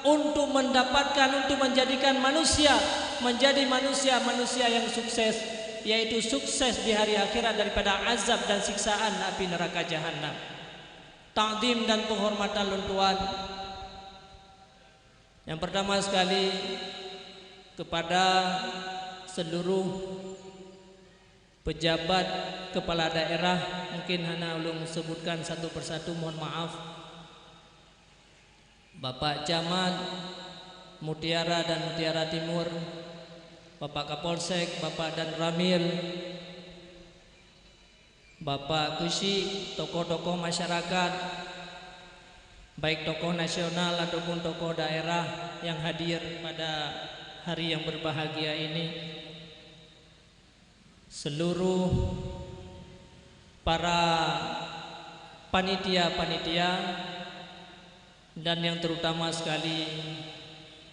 untuk mendapatkan, untuk menjadikan manusia menjadi manusia-manusia yang sukses, yaitu sukses di hari akhirat daripada azab dan siksaan api neraka Jahannam. Takdim dan penghormatan lôn tuan. Yang pertama sekali, kepada seluruh pejabat kepala daerah, mungkin hana ulôn sebutkan satu persatu, mohon maaf. Bapak Camat Mutiara dan Mutiara Timur, Bapak Kapolsek, Bapak Danramil, Bapak Keuchik, tokoh-tokoh masyarakat, baik tokoh nasional ataupun tokoh daerah yang hadir pada hari yang berbahagia ini, seluruh para panitia-panitia, dan yang terutama sekali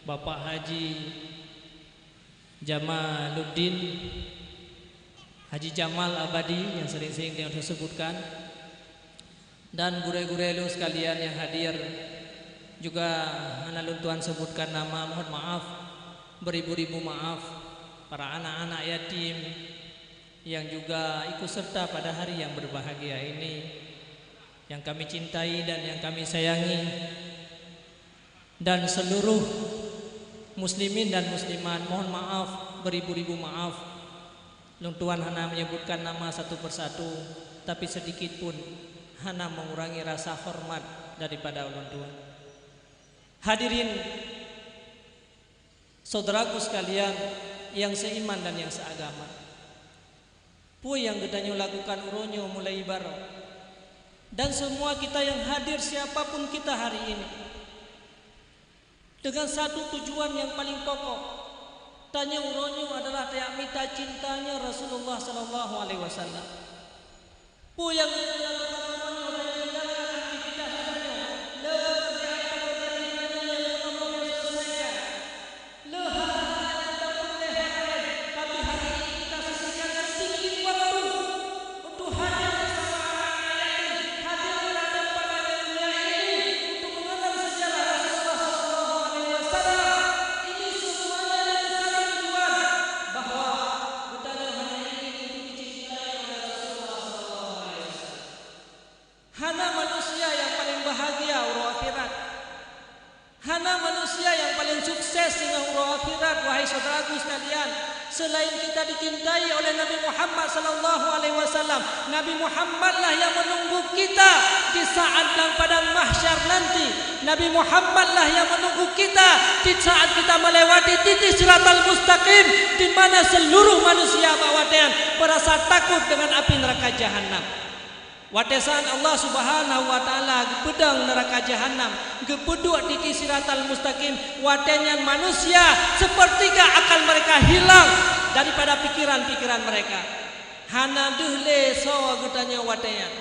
Bapak Haji Jamaluddin, Haji Jamal Abadi yang sering-sering saya sebutkan, dan gurée-gurée lôn sekalian yang hadir, juga hana lôn tuan sebutkan nama, mohon maaf, beribu-ribu maaf, para anak-anak yatim yang juga ikut serta pada hari yang berbahagia ini, yang kami cintai dan yang kami sayangi, dan seluruh muslimin dan muslimat, mohon maaf, beribu-ribu maaf. Lôn tuan hana menyebutkan nama satu persatu, tapi sedikit pun hana mengurangi rasa hormat daripada ulôn tuan. Hadirin, saudaraku sekalian yang seiman dan yang seagama, peue nyang geutanyoe lakukan uroe nyoe mulai baroe, dan semua kita yang hadir, siapapun kita hari ini, dengan satu tujuan yang paling pokok. Tanyoe uroe nyoe adalah tajak mita cintanya Rasulullah sallallahu alaihi wasallam. Peue nyang geutanyoe lakukan uroe nyoe dan tinggalkan aktivitas geutanyoe, le pekerjaan-pekerjaan geutanyoe nyang ka muphom selesaikan, le hal-hal nyang geutanyoe peureulée, tapi hari ini kita sisihkan sedikit waktu untuk hadir bersama anak-anak yatim, hadir pada tempat yang mulia ini untuk mengenang sejarah Rasulullah sallallahu alaihi wasallam. Ini semuanya dengan satu tujuan, bahwa geutanyoe hana ingin untuk dicintai oleh Rasulullah sallallahu alaihi wasallam. Hana manusia nyang paleng bahagia uroe akhirat. Hana manusia nyang paleng sukses singoh uroe akhirat, wahai syedaraku sekalian, seulaén kita dicintai oleh Nabi Muhammad sallallahu alaihi wasallam. Nabi Muhammadlah nyang menunggu kita di saat lam padang mahsyar nanti. Nabi Muhammadlah nyang menunggu kita di saat kita melewati titik Siratal Mustaqim, di mana seluruh manusia bak watée nyan merasa takut dengan api neraka Jahannam. Watée saat Allah Subhanahu wa Ta'ala geupeudong neuraka Jahannam, geupeuduek di Siratal Mustaqim, watée nyan manusia sepertiga akal mereka hilang daripada pikiran-pikiran mereka. Hana deuh lé soe geutanyoe watée nyan.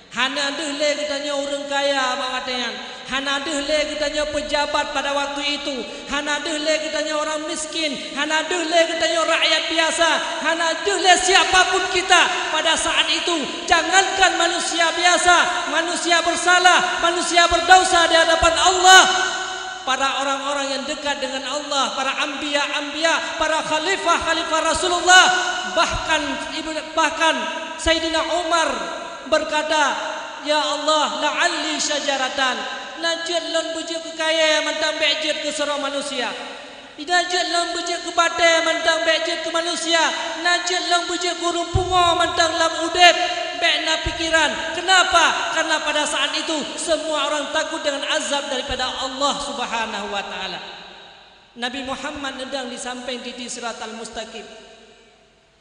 Hana deuh lé geutanyoe ureuëng kaya bak watée nyan. Hana deuh lé geutanyoe peujabat pada waktu itu. Hana deuh lé geutanyoe ureuëng miskin, hana deuh lé geutanyoe rakyat biasa, hana deuh lé siapa pun kita pada saat itu. Jangankan manusia biasa, manusia bersalah, manusia berdosa di hadapan Allah, para orang-orang yang dekat dengan Allah, para anbiya-anbiya, para khalifah-khalifah Rasulullah, bahkan ibnu, bahkan Sayyidina Umar berkata, "Ya Allah, la'alli syajaratan." Na jeuet lôn beujeuet keu kayèe mantong bèk jeuet keu sidroe manusia. Na jeuet lôn beujeuet keu batèe mantong bèk jeuet keu manusia. Na jeuet lôn beujeuet keu ureueng pungo mantong lam udép bèk na pikeran. Kenapa? Karena pada saat itu semua orang takut dengan azab daripada Allah Subhanahu wa Ta'ala. Nabi Muhammad neudong di sampéng titi Siratal Mustaqim.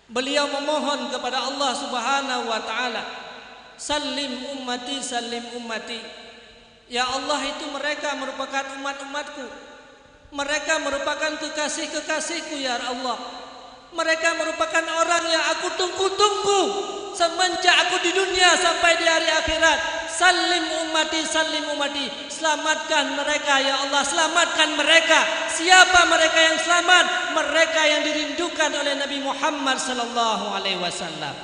Beliau memohon kepada Allah Subhanahu wa Ta'ala, "Sallim ummati, sallim ummati." Ya Allah, itu mereka merupakan umat-umatku. Mereka merupakan kekasih-kekasihku, ya Allah. Mereka merupakan orang yang aku tunggu-tunggu semenjak aku di dunia sampai di hari akhirat. Sallim ummati, sallim ummati. Selamatkan mereka, ya Allah, selamatkan mereka. Siapa mereka yang selamat? Mereka yang dirindukan oleh Nabi Muhammad sallallahu alaihi wasallam.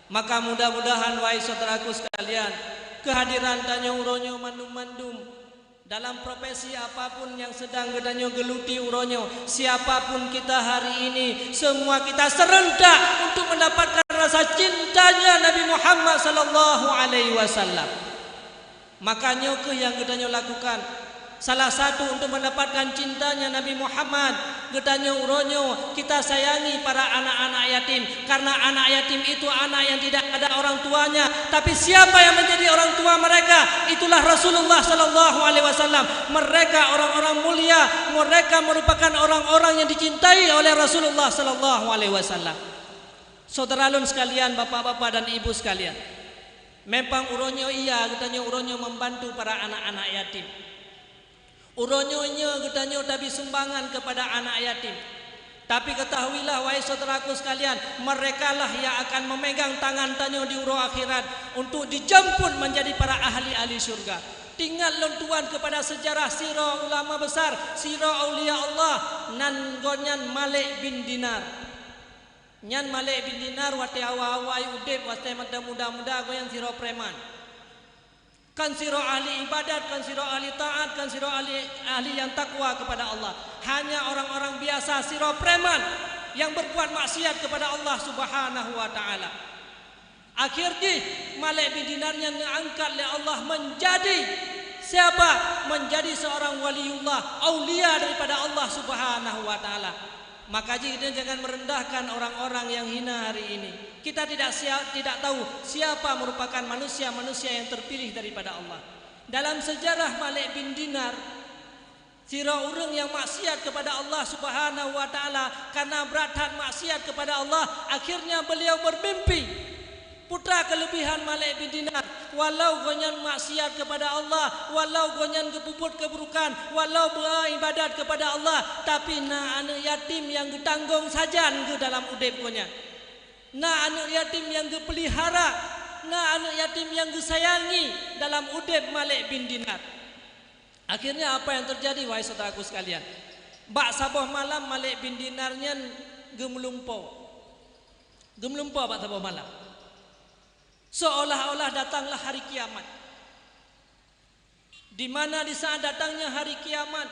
Maka mudah-mudahan, wahai saudaraku sekalian, kehadiran tanyoe uroe nyoe mandum-mandum dalam profesi apapun yang sedang geutanyoe geuluti uroe nyoe, siapapun kita hari ini, semua kita serentak untuk mendapatkan rasa cintanya Nabi Muhammad sallallahu alaihi wasallam. Maka nyoe kheueh nyang geutanyoe lakukan. Salah satu untuk mendapatkan cintanya Nabi Muhammad, geutanyoe uroe nyoe kita sayangi para anak-anak yatim. Karena anak yatim itu anak yang tidak ada orang tuanya. Tapi siapa yang menjadi orang tua mereka? Itulah Rasulullah sallallahu alaihi wasallam. Mereka orang-orang mulia. Mereka merupakan orang-orang yang dicintai oleh Rasulullah sallallahu alaihi wasallam. Saudara lôn sekalian, bapak-bapak dan ibu sekalian, memang uroe nyoe iya geutanyoe uroe nyoe membantu para anak-anak yatim. Uroe nyoe nyoe geutanyoe tabi sumbangan kepada anak yatim. Tapi ketahuilah, wahai saudaraku sekalian, merekalah yang akan memegang tangan tanyoe di uroe akhirat untuk dijemput menjadi para ahli-ahli syurga. Ingat lôn tuan kepada sejarah sidroe ulama besar, sidroe aulia Allah, nan gobnyan Malik bin Dinar. Nyan Malik bin Dinar watèe awai-awai udép, watèe masa muda-muda gobnyan sidroe preman. Kon sidroe ahli ibadat, kon sidroe ahli taat, kon sidroe ahli, ahli nyang takwa kepada Allah. Hanya orang-orang biasa, sidroe preman yang berbuat maksiat kepada Allah Subhanahu wa Ta'ala. Akhir jih, Malik bin Dinar nyan neuangkat lé Allah menjadi siapa? Menjadi seorang waliullah, aulia daripada Allah Subhanahu wa Ta'ala. Maka jih, kita jangan merendahkan orang-orang yang hina hari ini. Kita tidak sia-, tidak tahu siapa merupakan manusia-manusia yang terpilih daripada Allah. Dalam sejarah Malik bin Dinar, sidroe ureueng nyang maksiat kepada Allah Subhanahu wa Ta'ala, karena brat that maksiat kepada Allah, akhirnya beliau bermimpi. Peue treuk kelebihan Malik bin Dinar, walau gobnyan maksiat kepada Allah, walau gobnyan geupeubuet keuburukan, walau beu-, ibadat kepada Allah, tapi na aneuk yatim nyang geutanggong sajan geuh dalam udép gobnyan. Na aneuk yatim nyang geupeulihara, na aneuk yatim nyang geusayangi dalam udép Malik bin Dinar. Akhirnya apa yang terjadi, wahai saudaraku sekalian? Bak saboh malam Malik bin Dinar nyan geumeulumpoe. Geumeulumpoe bak saboh malam. Seolah-olah datanglah hari kiamat. Di mana di saat datangnya hari kiamat,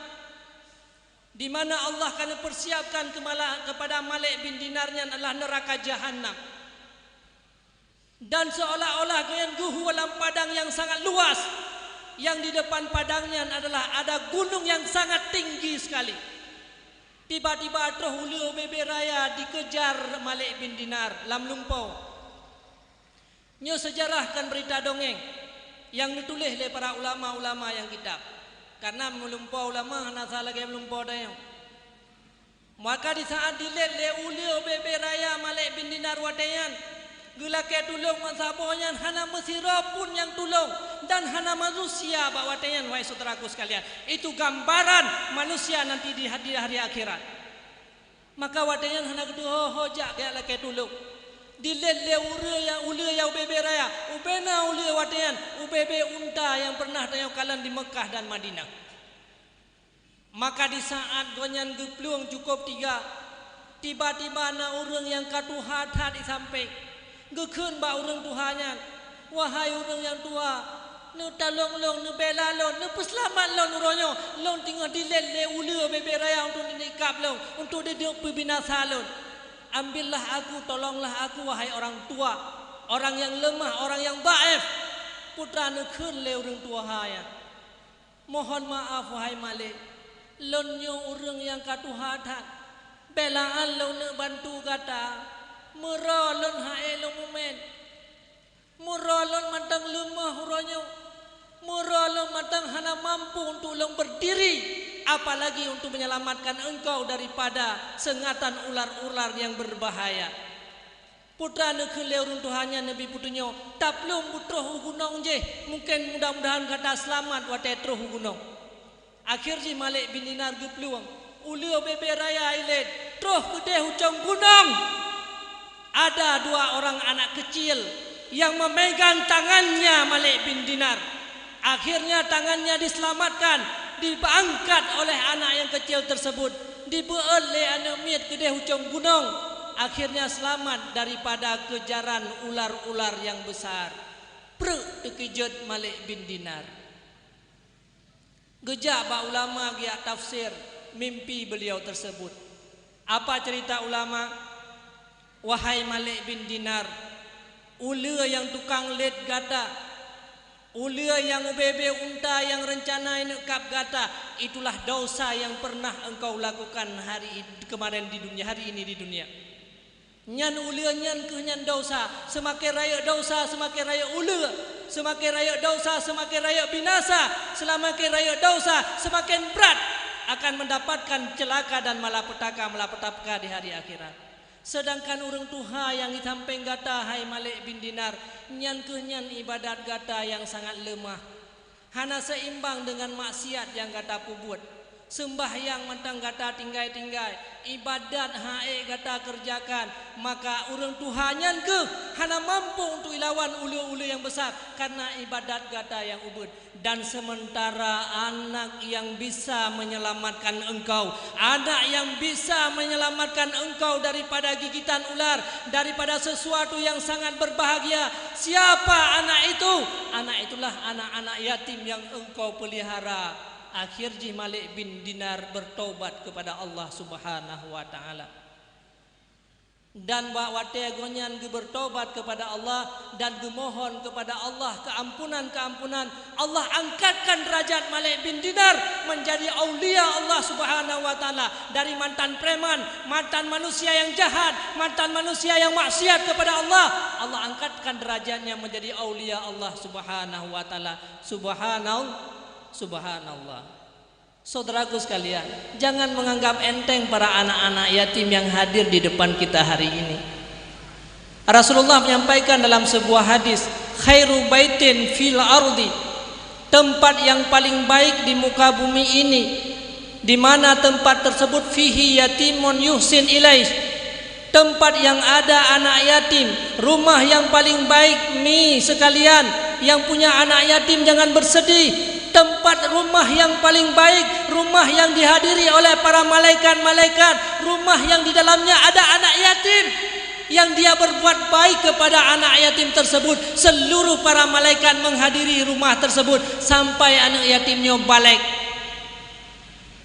di mana Allah akan persiapkan kemala-, kepada Malik bin Dinar nyan adalah neraka Jahannam. Dan seolah-olah gobnyan geuhue lam padang nyang sangat luas. Nyang di depan padang nyan adalah ada gunong nyang sangat tinggi sekali. Tiba-tiba troh uleue ubé-bé raya dikejar Malik bin Dinar lam lumpoe. Nyoe seujarah kon beurita dongeng nyang neutuléh lé para ulama-ulama nyang kitab. Karena meulumpoe ulama hana sa lagée meulumpoe tanyoe. Maka di saat dilét lé uleue ubé-bé raya Malik bin Dinar watée nyan, geulakée tulông meusaboh nyan hana meusidroe pun nyang tulông dan hana manusia bak watée nyan, wahai syedaraku sekalian. Itu gambaran manusia nanti di ha-, di hari akhirat. Maka watée nyan hana geutuho-ho jak geulakée tulông. Dilét lé uleue nyang, uleue nyang ubé-bé raya, ubé na uleue watée nyan, ubé-bé unta nyang peureunah tanyoe kalon di Meukah dan Madinah. Maka di saat gobnyan geuplueng cukôp tiga, tiba-tiba na ureuëng nyang ka tuha that di sampéng, geukheun bak ureuëng tuha nyan, "Wahai ureuëng nyang tuha, neutalông lôn, neubela lôn, neupeuseulamat lôn uroe nyoe. Lôn teungoh dilét lé uleue ubé-bé raya untuk neunikab lôn, untuk dideuk peubinasa lôn. Ambillah aku, tolonglah aku, wahai orang tua, orang nyang leumah, orang nyang dhaif." Peue treuk neukheun lé ureuëng tuha nyan. Mohon maaf, wahai Malek, lôn nyoe ureuëng nyang ka tuha that. Bèk la'an lôn neuk bantu gata. Meurô lôn han ék lôn mumet. Meurô lôn mantong leumoh uroe nyoe. Meurô lôn mantong hana mampu untuk lôn berdiri, apalagi untuk menyelamatkan engkau daripada seungatan ular-ular yang berbahaya. Peue treuk neukheun lé ureuëng tuha nyan neubi peutunyok, taplueng beutroh u gunong jih, mungken mudah-mudahan gata seulamat watée troh u gunong. Akhé jih Malek bin Dinar geuplueng, uleue bèe-bèe raya ilét, troh keudeh u cong gunong. Ada dua orang anak kecil yang memegang tangannya Malek bin Dinar. Akhirnya tangannya diselamatkan, diangkat oleh anak yang kecil tersebut, dibeuet lé aneuëk miet keudeh u cong gunong. Akhirnya selamat daripada kejaran ular-ular yang besar. Preuk teukeujot Malek bin Dinar. Geujak bak ulama geujak tafsir mimpi beliau tersebut. Apa cerita ulama? Wahai Malek bin Dinar, uleue nyang tukang lét gata, uleue nyang ubé-bé unta nyang reuncana neuk kab gata, itulah dosa yang pernah engkau lakukan hari i-, kemarin di dunia, hari ini di dunia. Nyan uleue nyan kheueh nyan dosa, seumaken rayeuk dosa, seumaken rayeuk uleue, seumaken rayeuk dosa, seumaken rayeuk binasa, seumaken rayeuk dosa, seumaken brat akan mendapatkan ceulaka dan malapetaka-malapetaka di hari akhirat. Seudangkan ureuëng tuha nyang di sampéng gata, hai Malek bin Dinar, nyan kheueh nyan ibadat gata nyang sangat leumah. Hana seimbang deungon maksiat nyang gata peubuet. Seumbahyang mantong gata tinggai-tinggai, ibadat han ék gata keureujakan, maka ureuëng tuha nyan kheueh hana mampu untuk ilawan uleue-uleue nyang besar, kareuna ibadat gata nyang ubeuet. Dan sementara anak yang bisa menyelamatkan engkau, anak yang bisa menyelamatkan engkau daripada gigitan ular, daripada sesuatu yang sangat berbahagia. Siapa anak itu? Anak itulah anak-anak yatim yang engkau pelihara. Akhé jih Malek bin Dinar bertobat kepada Allah Subhanahu wa Ta'ala. Dan bak watée gobnyan geubertobat kepada Allah dan geumohon kepada Allah keuampunan-keuampunan, Allah angkatkan derajat Malek bin Dinar menjadi aulia Allah Subhanahu wa Ta'ala. Dari mantan preman, mantan manusia yang jahat, mantan manusia yang maksiat kepada Allah, Allah angkatkan derajatnya menjadi aulia Allah Subhanahu wa Ta'ala. Subhanal-, subhanallah. Saudaraku sekalian, jangan menganggap enteng para anak-anak yatim yang hadir di depan kita hari ini. Rasulullah menyampaikan dalam sebuah hadis, "Khairu baitin fil ardi," tempat yang paling baik di muka bumi ini, di mana tempat tersebut, "fihi yatimun yuhsin ilaih," tempat yang ada anak yatim, rumah yang paling baik, mi sekalian, yang punya anak yatim jangan bersedih. Tempat rumah yang paling baik, rumah yang dihadiri oleh para malaikat-malaikat, rumah yang di dalamnya ada anak yatim. Yang dia berbuat baik kepada anak yatim tersebut, seluruh para malaikat menghadiri rumah tersebut sampai anak yatim nyoe balek.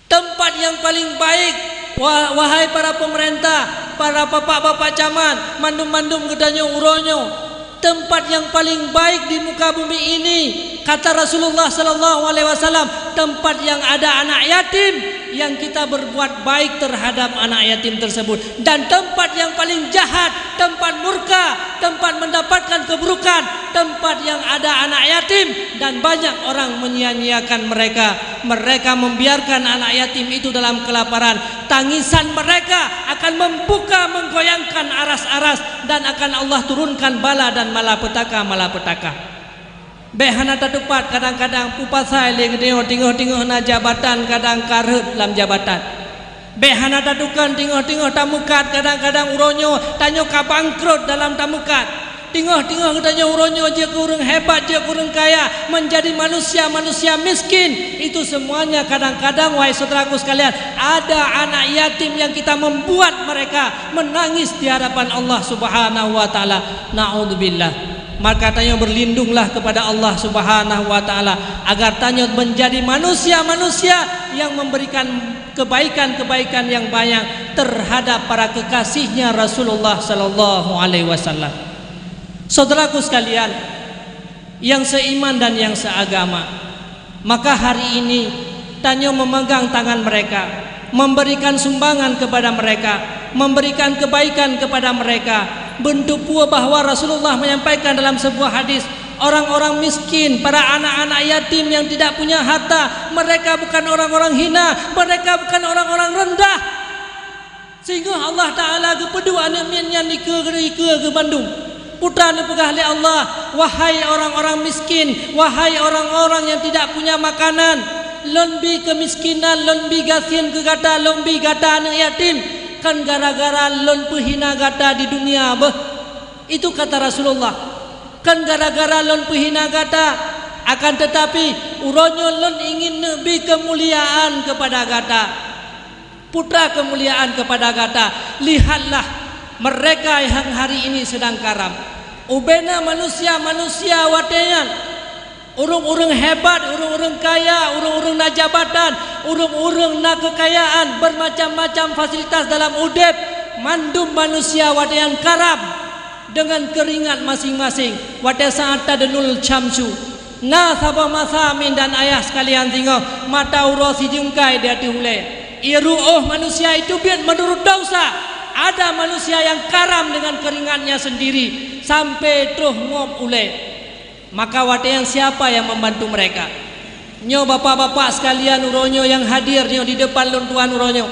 Tempat yang paling baik, wa-, wahai para pemerintah, para bapak-bapak camat, mandum-mandum geutanyoe uroe nyoe, tempat yang paling baik di muka bumi ini, kata Rasulullah sallallahu alaihi wasallam, tempat yang ada anak yatim, yang kita berbuat baik terhadap anak yatim tersebut, dan tempat yang paling jahat, tempat murka, tempat mendapatkan keburukan, tempat yang ada anak yatim, dan banyak orang menyia-nyiakan mereka. Mereka membiarkan anak yatim itu dalam kelaparan. Tangisan mereka akan membuka, menggoyangkan aras-aras, dan akan Allah turunkan bala dan malapetaka-malapetaka. Bék hana tatupat, kadang-kadang peue pasai lé geutanyoe, teungoh-teungoh na jabatan, kadang ka rhot lam jabatan. Bék hana tatukon, teungoh-teungoh tameukat, kadang-kadang uroe nyoe tanyoe ka bangkrot dalam tameukat. Teungoh-teungoh geutanyoe uroe nyoe jeuet keu ureuëng hebat, jeuet keu ureuëng kaya, menjadi manusia-manusia miskin. Itu semuanya kadang-kadang, wahai saudaraku sekalian, ada anak yatim yang kita membuat mereka menangis di hadapan Allah Subhanahu wa Ta'ala. Naudzubillah. Maka tanyoe berlindunglah kepada Allah Subhanahu wa Ta'ala, agar tanyoe menjadi manusia-manusia yang memberikan kebaikan-kebaikan yang banyak terhadap para kekasihnya Rasulullah sallallahu alaihi wasallam. Saudaraku sekalian yang seiman dan yang seagama, Maka hari ini, tanyoe memegang tangan mereka, memberikan sumbangan kepada mereka, memberikan kebaikan kepada mereka. Beutôi peue bahwa Rasulullah menyampaikan dalam sebuah hadis, orang-orang miskin, para anak-anak yatim yang tidak punya harta, mereka bukan orang-orang hina, mereka bukan orang-orang rendah. Singoh Allah Ta'ala geupeuduek aneuëk miet nyan dikeue-keue geuh bandum. Putra neupeugah lé Allah, "Wahai orang-orang miskin, wahai orang-orang yang tidak punya makanan, lôn bi keumiskinan, lôn bi gasien keu gata, lôn bi gata aneuëk yatim, kan gara-gara lôn peuhina gata di dunia beuh." Itu kata Rasulullah, "Kan gara-gara lôn peuhina gata, akan tetapi uroe nyoe lôn ingin neubi keumuliaan kepada gata." Putra keumuliaan kepada gata, lihatlah mereka yang hari ini sedang karam. Ubena manusia-manusia watée nyan, ureuëng-ureuëng hebat, ureuëng-ureuëng kaya, ureuëng-ureuëng na jabatan, ureuëng-ureuëng na keukayaan, bermacam-macam fasilitas dalam udeb, mandum manusia watée nyan karam deungon keuringat maséng-maséng. Watée saát tadnul syamsu, na saboh masa, mi dan ayah sekalian, singoh mata uroe sijeungkai di ateueh ulée. Ié ruôh manusia itu biet meunurot desya. Ada manusia yang karam dengan keringatnya sendiri sampai troh ngop ulée. Maka watée nyan siapa yang membantu mereka? Nyoe bapak-bapak sekalian uroe nyoe yang hadir nyoe di depan lôn tuan uroe nyoe.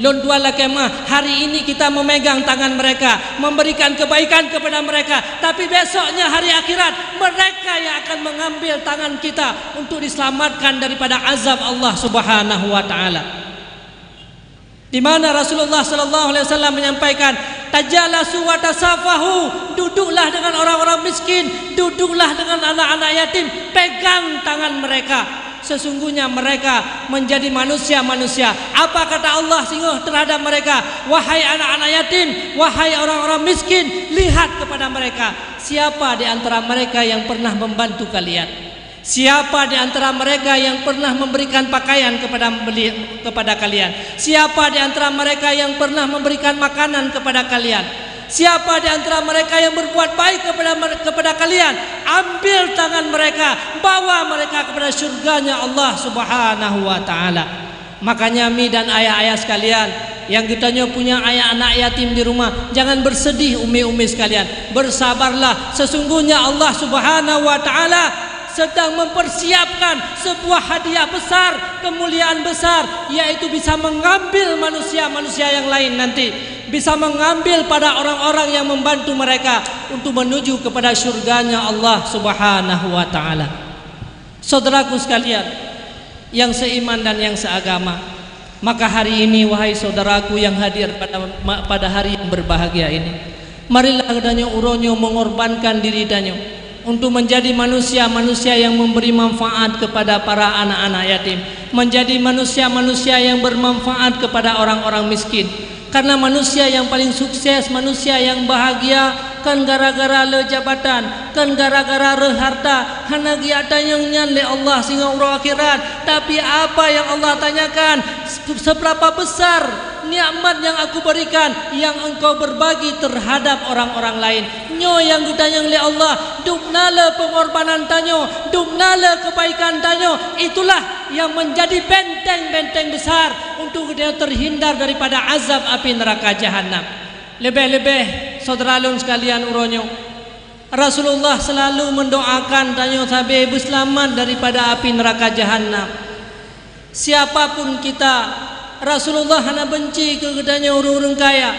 Lôn tuan lakée meuah, hari ini kita memegang tangan mereka, memberikan kebaikan kepada mereka. Tapi besoknya hari akhirat, mereka yang akan mengambil tangan kita untuk diselamatkan daripada azab Allah Subhanahu wa Ta'ala. Di mana Rasulullah sallallahu alaihi wasallam menyampaikan, "Tajalasu wa tasafahu," duduklah dengan orang-orang miskin, duduklah dengan anak-anak yatim, pegang tangan mereka. Sesungguhnya mereka menjadi manusia-manusia. Apa kata Allah singoh terhadap mereka? "Wahai anak-anak yatim, wahai orang-orang miskin, lihat kepada mereka. Siapa di antara mereka yang pernah membantu kalian? Siapa di antara mereka yang pernah memberikan pakaian kepada beli-, kepada kalian? Siapa di antara mereka yang pernah memberikan makanan kepada kalian? Siapa di antara mereka yang berbuat baik kepada mer-, kepada kalian? Ambil tangan mereka, bawa mereka kepada syurganya Allah Subhanahu wa Ta'ala." Makanya, mi dan ayah-ayah sekalian, yang geutanyoe punya ayah anak yatim di rumah, jangan bersedih, umi-umi sekalian. Bersabarlah, sesungguhnya Allah Subhanahu wa Ta'ala sedang mempersiapkan sebuah hadiah besar, kemuliaan besar, yaitu bisa mengambil manusia-manusia yang lain nanti, bisa mengambil pada orang-orang yang membantu mereka untuk menuju kepada syurganya Allah Subhanahu wa Ta'ala. Saudaraku sekalian yang seiman dan yang seagama, maka hari ini, wahai saudaraku yang hadir pada ma-, pada hari yang berbahagia ini, marilah geutanyoe uroe nyoe mengorbankan diri tanyoe untuk menjadi manusia-manusia yang memberi manfaat kepada para anak-anak yatim, menjadi manusia-manusia yang bermanfaat kepada orang-orang miskin. Karena manusia yang paling sukses, manusia yang bahagia, kon gara-gara le jabatan, kon gara-gara reuh harta, hana geujak tanyong nyan lé Allah singoh uroe akhirat. Tapi apa yang Allah tanyakan, "Se-, seberapa besar nikmat yang Aku berikan yang engkau berbagi terhadap orang-orang lain?" Nyoe nyang geutanyong lé Allah, dubna le peungorbanan tanyoe, dubna le keubaikan tanyoe, itulah yang menjadi benteng-benteng besar untuk geutanyoe terhindar daripada azab api neuraka Jahannam. Leubeh-leubeh, syedara lôn sekalian, uroe nyoe, Rasulullah selalu mendoakan tanyoe sabe beuseulamat daripada api neuraka Jahannam. Siapa pun kita, Rasulullah hana benci keu geutanyoe ureuëng-ureuëng kaya.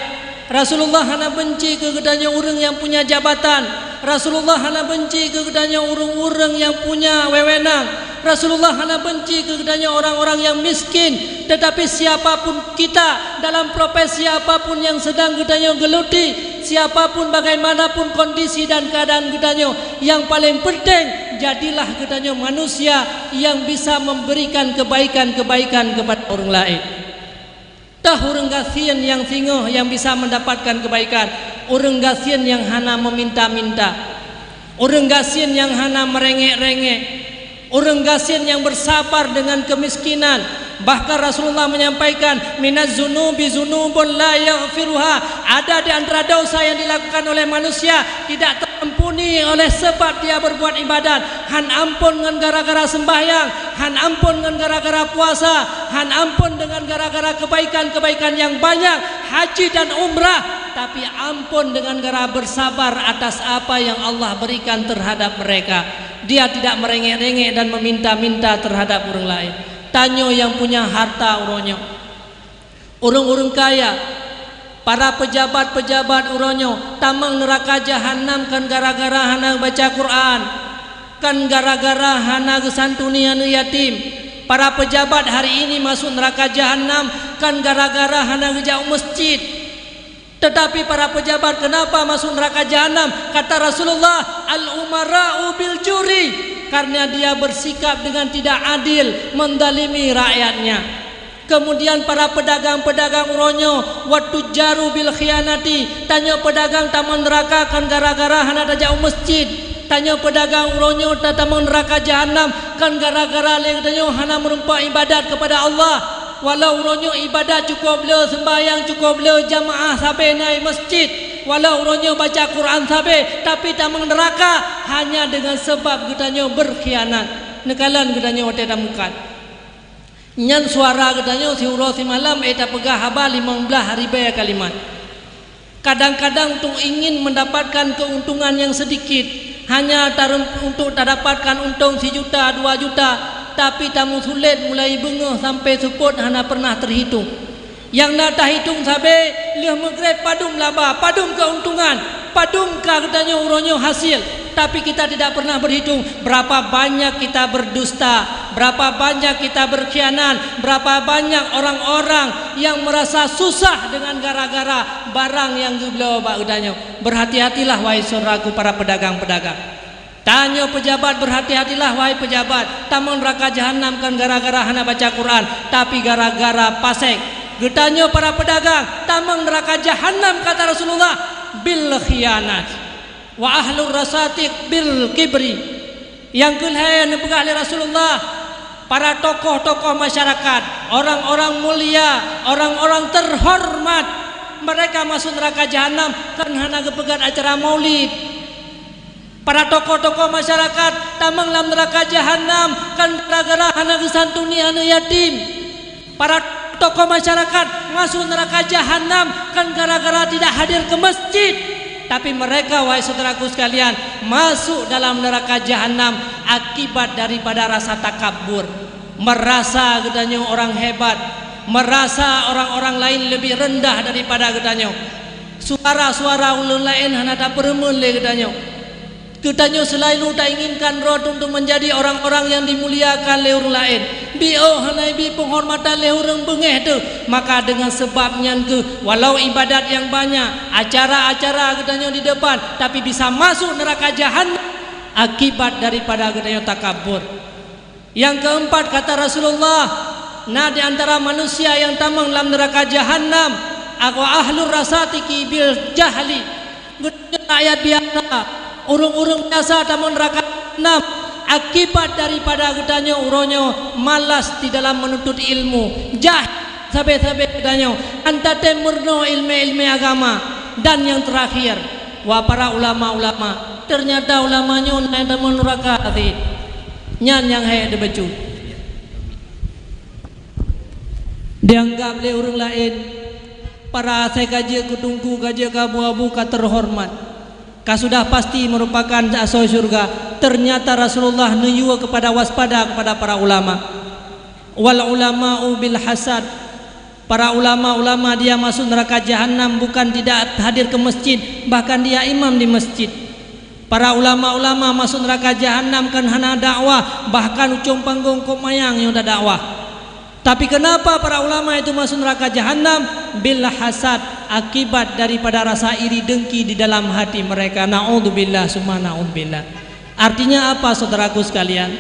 Rasulullah hana benci keu geutanyoe ureuëng nyang punya jabatan. Rasulullah hana benci keu geutanyoe ureuëng-ureuëng nyang punya wewenang. Rasulullah hana benci keu geutanyoe orang-orang nyang miskin. Tetapi siapa pun kita, dalam profesi apa pun nyang sedang geutanyoe geuluti, siapa pun, bagaimanapun kondisi dan keadaan geutanyoe, nyang paleng peunteng, jadilah geutanyoe manusia nyang bisa memberikan kebaikan-kebaikan kepada ureuëng laén. Toh ureuëng gasien nyang singoh nyang bisa mendapatkan kebaikan, ureuëng gasien nyang hana meminta-minta, ureuëng gasien nyang hana meurengek-rengek, ureuëng gasien nyang bersabar dengan kemiskinan, Bahkan Rasulullah menyampaikan, "Minaz zunubi zunubun la yaghfiruha." Ada di antara dosa yang dilakukan oleh manusia tidak terampuni oleh sebab dia berbuat ibadat. Han ampôn ngon gara-gara sembahyang, han ampôn ngon gara-gara puasa, han ampôn dengan gara-gara kebaikan-kebaikan yang banyak, haji dan umrah, tapi ampôn dengan gara bersabar atas apa yang Allah berikan terhadap mereka. Dia tidak merengek-rengek dan meminta-minta terhadap ureuëng laén. Tanyoe nyang punya harta uroe nyoe. Ureuëng-ureuëng kaya, para peujabat-peujabat uroe nyoe tamong neuraka jahanam kon gara-gara hana baca Quran, kon gara-gara hana geusantuni aneuëk yatim. Para peujabat hari ini masuk neuraka jahanam kon gara-gara hana geujak u masjid. Tetapi para pejabat kenapa masuk neraka jahanam? Kata Rasulullah, "Al-umara'u bil juri," karena dia bersikap dengan tidak adil, mendalimi rakyatnya. Kemudian para pedagang-pedagang uroe nyoe, "Wat tujjaru bil khianati," tanyoe pedagang tamong neraka kon gara-gara hana tajak u masjid. Tanyoe pedagang uroe nyoe tatamong neraka jahanam kon gara-gara lé geutanyoe hana meureumpok ibadat kepada Allah. Walau uroe nyoe ibadat cukôp le, seumbahyang cukôp le, jamaah sabe na i masjid, walau uroe nyoe baca Quran sabe, tapi tamong neraka hanya dengan sebab geutanyoe berkhianat. Neukalon geutanyoe watée tameukat. Nyan suara geutanyoe siuroe simalam, eh, tapeugah haba limong blaih ribée kalimat. Kadang-kadang untuk ingin mendapatkan keuntungan yang sedikit, hanya tarem-, untuk tadapatkan untông sijuta, dua juta, tapi tameusulet mulai beungoh sampai seupôt hana pernah terhitung. Nyang na tahitong sabe, lheueh meugreb padum laba, padum keuntungan, padum ka geutanyoe uroe nyoe hasil. Tapi kita tidak pernah berhitung berapa banyak kita berdusta, berapa banyak kita berkhianat, berapa banyak orang-orang yang merasa susah dengan gara-gara barang nyang geubloe bak geutanyoe. Berhati-hatilah, wahai syedaraku para pedagang-pedagang. Tanyoe pejabat, berhati-hatilah, wahai pejabat. Tamong neraka jahanam kon gara-gara hana baca Quran, tapi gara-gara pasék. Geutanyoe para pedagang, tamong neraka jahanam, kata Rasulullah, bil khianat. Wa ahlur rasatiq bil kibri. Nyang keulhée neupeugah lé Rasulullah, para tokoh-tokoh masyarakat, orang-orang mulia, orang-orang terhormat, mereka masuk neraka jahanam kon hana geupeugét acara maulid. Para tokoh-tokoh masyarakat tamong lam neraka jahanam kon gara-gara hana geusantuni aneuëk yatim. Para tokoh masyarakat masuk neraka jahanam kon gara-gara tidak hadir ke masjid. Tapi mereka, wahai saudaraku sekalian, masuk dalam neraka jahanam akibat daripada rasa takabur. Merasa geutanyoe orang hebat, merasa orang-orang lain lebih rendah daripada geutanyoe. Suara-suara ulôn laén hana tapeureumeun lé geutanyoe. Geutanyoe seulalu tainginkan rot untuk menjadi orang-orang yang dimuliakan lé ureuëng laén. Biôh hana ibi penghormatan lé ureuëng beungéh teuh. Maka dengan sebab nyan keuh, walau ibadat nyang banyak, acara-acara geutanyoe di depan, tapi bisa masuk neraka jahanam akibat daripada geutanyoe takabur. Nyang keumpat, kata Rasulullah, na di antara manusia nyang tamong lam neraka jahanam, wa ahlur rasatiqi bil jahli. Geutanyoe rakyat biasa, ureuëng-ureuëng biasa tamong neraka jahanam akibat daripada geutanyoe uroe nyoe malas di dalam menuntut ilmu, jah sabe-sabe geutanyoe, han tatem meurunoe iéleumé-iéleumé agama, dan nyang teurakhir, wa para ulama-ulama. Ternyata ulama nyoe na nyang tamong neraka até. Nyan nyang hék teuh bacut. Dianggap lé ureuëng laén, para asai ka jeuet keu teungku, ka jeuet keu abu-abu, ka teuhoreumat, ka sudah pasti meurupakan asoe syeuruga. Ternyata Rasulullah neuyue keupada waspada keupada para ulama. Wal ulama'u bil hasad. Para ulama-ulama dia masuk neraka jahanam bukan tidak hadir ke masjid, bahkan dia imam di masjid. Para ulama-ulama masuk neraka jahanam kon hana dakwah, bahkan ucong panggong kok mayang nyang tadakwah. Tapi kenapa para ulama itu masuk neraka jahanam? Bil hasad, akibat daripada rasa iri dengki di dalam hati mereka. Naudzubillah, summa naudzubillah. Artinya apa, saudaraku sekalian?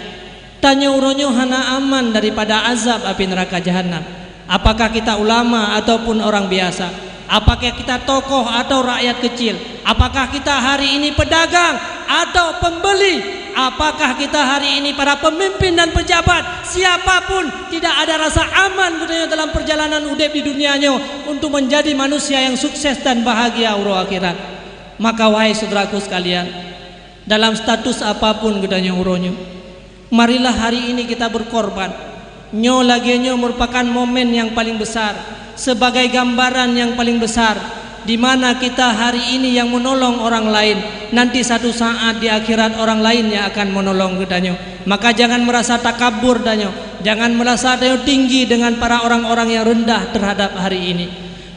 Tanyoe uroe nyoe hana aman daripada azab api neraka jahanam. Apakah kita ulama ataupun orang biasa? Apakah kita tokoh atau rakyat kecil? Apakah kita hari ini pedagang atau pembeli? Apakah kita hari ini, para pemimpin dan pejabat, siapa pun, tidak ada rasa aman geutanyoe dalam perjalanan udeb di dunia nyoe untuk menjadi manusia yang sukses dan bahagia uroe akhirat? Maka, wahai syedaraku sekalian, dalam status apapun geutanyoe uroe nyoe, marilah hari ini kita berkorban. Nyoe lagée nyoe merupakan momen nyang paling besar, sebagai gambaran nyang paling besar, di mana kita hari ini yang menolong orang lain, nanti satu saat di akhirat orang lain yang akan menolong geutanyoe. Maka jangan merasa takabur tanyoe, jangan merasa tanyoe tinggi dengan para orang-orang yang rendah terhadap hari ini.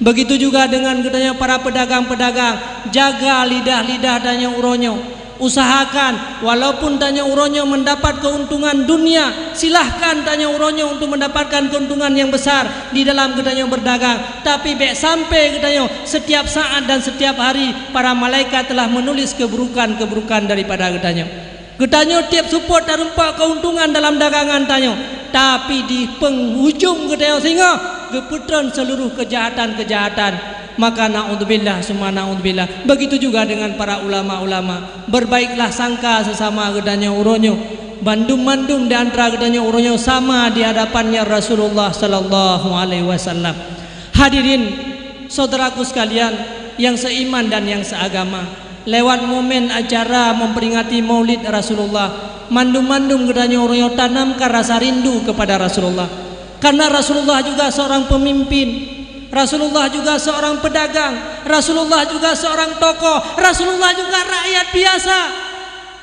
Begitu juga dengan geutanyoe para pedagang-pedagang, jaga lidah-lidah tanyoe uroe nyoe. Usahakan, walaupun tanyoe uroe nyoe mendapat keuntungan dunia, silahkan tanyoe uroe nyoe untuk mendapatkan keuntungan yang besar di dalam geutanyoe berdagang. Tapi bék sampai geutanyoe setiap saat dan setiap hari para malaikat telah menulis keburukan-keburukan daripada geutanyoe. Geutanyoe tiep seupôt tarumpok keuntungan dalam dagangan tanyoe, tapi di penghujung geutanyoe singoh geupeutreun seluruh keujahatan-keujahatan. Maka naudzubillah summa naudzubillah. Begitu juga dengan para ulama-ulama. Berbaiklah sangka sesama geutanyoe uroe nyoe. Bandum-bandum di antara geutanyoe uroe nyoe sama di hadapan Rasulullah sallallahu alaihi wasallam. Hadirin, saudaraku sekalian yang seiman dan yang seagama, lewat momen acara memperingati Maulid Rasulullah, mandum-mandum geutanyoe uroe nyoe tanamkan rasa rindu kepada Rasulullah. Karena Rasulullah juga seorang pemimpin, Rasulullah juga seorang pedagang, Rasulullah juga seorang tokoh, Rasulullah juga rakyat biasa.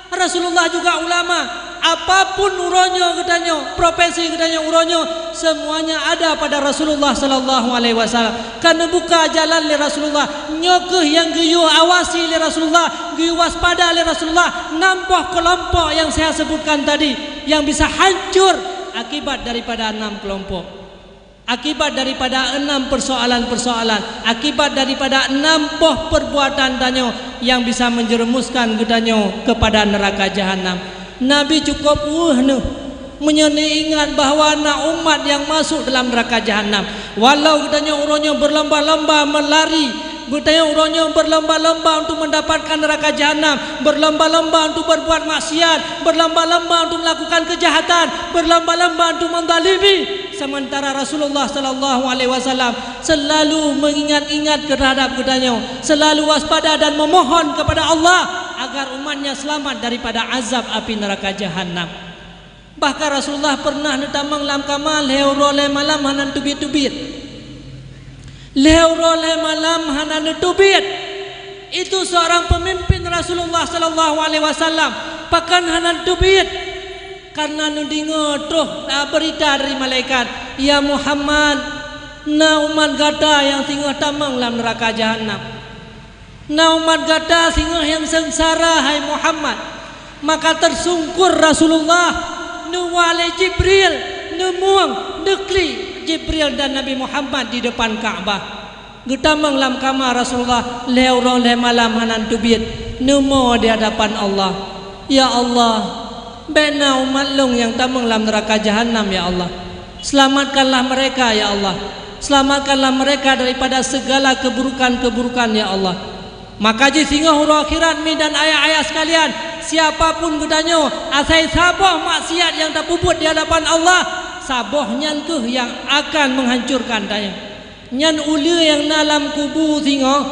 Rasulullah juga ulama. Apapun uroe nyoe geutanyoe, profesi geutanyoe uroe nyoe, semuanya ada pada Rasulullah sallallahu alaihi wasallam. Ka neubuka jalan lé Rasulullah. Nyoe kheueh nyang geuyue awasi lé Rasulullah, geuyue waspada lé Rasulullah, nam boh kelompok nyang saya sebutkan tadi, nyang bisa hancur akibat daripada enam kelompok. Akibat daripada enam persoalan-persoalan, akibat daripada enam boh perbuatan tanyoe nyang bisa menjerumuskan geutanyoe kepada neraka jahanam. Nabi cukup weueh neuh meunyoe neuingat bahwa na umat nyang masuk dalam neraka jahanam. Walau geutanyoe uroe nyoe berlomba-lomba meulari, geutanyoe uroe nyoe berlomba-lomba untuk mendapatkan neraka jahanam, berlomba-lomba untuk berbuat maksiat, berlomba-lomba untuk melakukan kejahatan, berlomba-lomba untuk menzalimi. Sementara Rasulullah sallallahu alaihi wasallam selalu mengingat-ingat terhadap geutanyoe, selalu waspada dan memohon kepada Allah agar umatnya selamat daripada azab api neraka jahanam. Bahkan Rasulullah pernah neutamong lam kama lhée uroe lhée malam hana neuteubiet-teubiet. Lhée uroe lhée malam hana neuteubiet. Itu seorang pemimpin Rasulullah sallallahu alaihi wasallam, pakon hana neuteubiet? Karena neudeungoe troh berita dari malaikat, "Ya Muhammad, na umat gata nyang singoh tamong lam neuraka jahanam. Na umat gata singoh nyang seungsara, hai Muhammad." Maka tersungkur Rasulullah, neuwoe lé Jibril, neumueng, neuklik Jibril dan Nabi Muhammad di depan Ka'bah. Geutamong lam kama Rasulullah lhée uroe lhée malam hana neuteubiet, neumo di hadapan Allah, "Ya Allah, bék na umat lôn nyang tamong lam neuraka jahanam, ya Allah. Selamatkanlah mereka, ya Allah. Selamatkanlah mereka daripada segala keburukan-keburukan, ya Allah." Maka jisingoh uroe akhirat, mi dan ayah-ayah sekalian, siapa pun geutanyoe, asai saboh maksiat nyang tapeubuet di hadapan Allah, saboh nyan kheueh nyang akan menghancurkan tanyoe. Nyan uleue nyang na lam kubu singoh,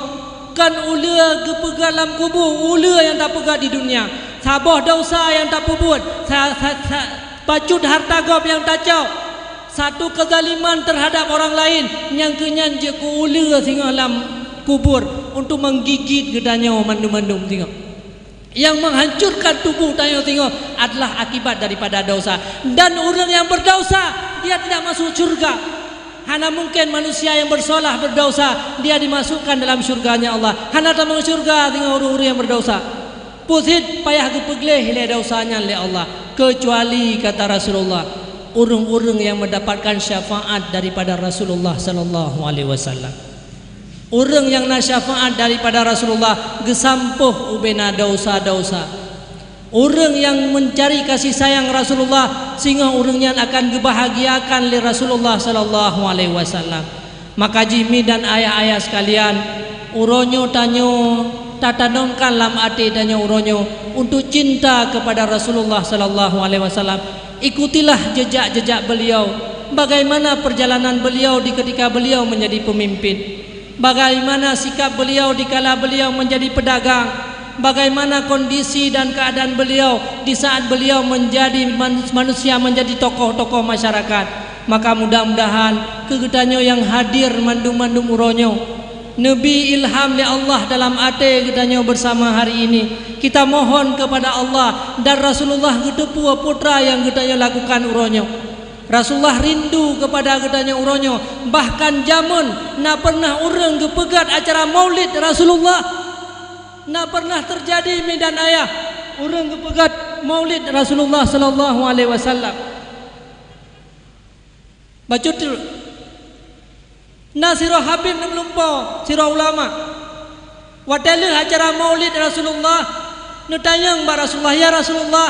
kon uleue geupeugah lam kubu, uleue nyang tapeugah di dunia. Saboh desya nyang tapeubuet, sa-, sa-, sa-, bacut hareuta gob nyang tacok, satu keuzaliman terhadap orang lain, nyang keu nyan jeuet keu uleue singoh lam kubur untuk menggigit geutanyoe mandum-mandum singoh. Yang menghancurkan tubuh tanyoe singoh adalah akibat daripada dosa. Dan ureuëng yang berdosa, dia tidak masuk syurga. Hana mungkin manusia yang bersolah berdosa, dia dimasukkan dalam syurganya Allah. Hana tamong syurga singoh ureuëng-ureuëng yang berdosa. Peue cit payah geupeugleh lé dosa nyan lé Allah, kecuali, kata Rasulullah, ureuëng-ureuëng yang mendapatkan syafaat daripada Rasulullah sallallahu alaihi wasallam. Ureuëng nyang na syafaat daripada Rasulullah geusampôh ubena dosa-dosa. Ureuëng nyang meucari kasih sayang Rasulullah, singoh ureuëng nyan akan geubahagiakan lé Rasulullah sallallahu alaihi wasallam. Maka jih mi dan ayah-ayah sekalian, uroe nyoe tanyoe tatanamkan lam até tanyoe uroe nyoe untuk cinta kepada Rasulullah sallallahu alaihi wasallam. Ikutilah jejak-jejak beliau, bagaimana perjalanan beliau di ketika beliau menjadi pemimpin, bagaimana sikap beliau dikala beliau menjadi pedagang, bagaimana kondisi dan keadaan beliau di saat beliau menjadi man-, manusia, menjadi tokoh-tokoh masyarakat. Maka mudah-mudahan keu geutanyoe nyang hadir mandum-mandum uroe nyoe, neubi ilham lé Allah dalam até geutanyoe bersama hari ini. Kita mohon kepada Allah dan Rasulullah geuteupeue peue nyang geutanyoe lakukan uroe nyoe. Rasulullah rindu kepada geutanyoe uroe nyoe, bahkan jameun na pernah ureuëng geupeugét acara maulid Rasulullah. Na pernah terjadi, mi dan ayah, ureuëng geupeugét maulid Rasulullah sallallahu alaihi wasallam. Bacut tu. Na sidroe habib nyang meulumpoe, sidroe ulama. Watée lheueh acara maulid Rasulullah, neutanyong bak Rasulullah, "Ya Rasulullah,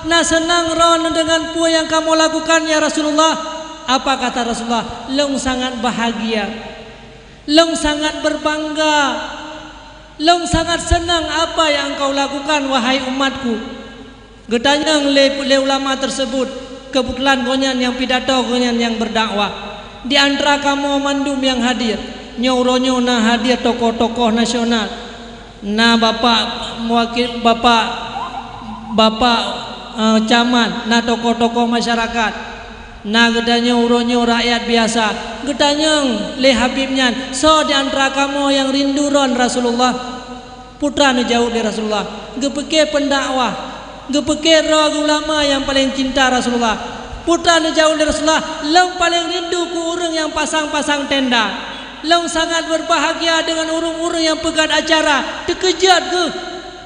na seunang droe neudeungon peue nyang kamoe lakukan, ya Rasulullah?" Apa kata Rasulullah? "Lôn sangat bahagia. Lôn sangat berbangga. Lôn sangat seunang apa nyang engkau lakukan, wahai umatku." Geutanyong lé, lé ulama tersebut, keubeutulan gobnyan nyang pidato, gobnyan nyang beudakwah. Di antara kamoe mandum nyang hadir, nyoe uroe nyoe na hadir tokoh-tokoh nasional, na bapak mewakil, bapak, bapak, eh, camat, na tokoh-tokoh masyarakat, na geutanyoe uroe nyoe rakyat biasa. Geutanyong lé habib nyan, "Soe di antara kamoe nyang rindu droen Rasulullah?" Peue neujaweub lé Rasulullah, geupike pendakwah, geupike droe ulama nyang paleng cinta Rasulullah. Peue neujaweub lé Rasulullah, "Lôn paleng rindu keu ureuëng nyang pasang-pasang tenda. Lôn sangat berbahagia deungon ureuëng-ureuëng nyang peugét acara." Teukeujot geuh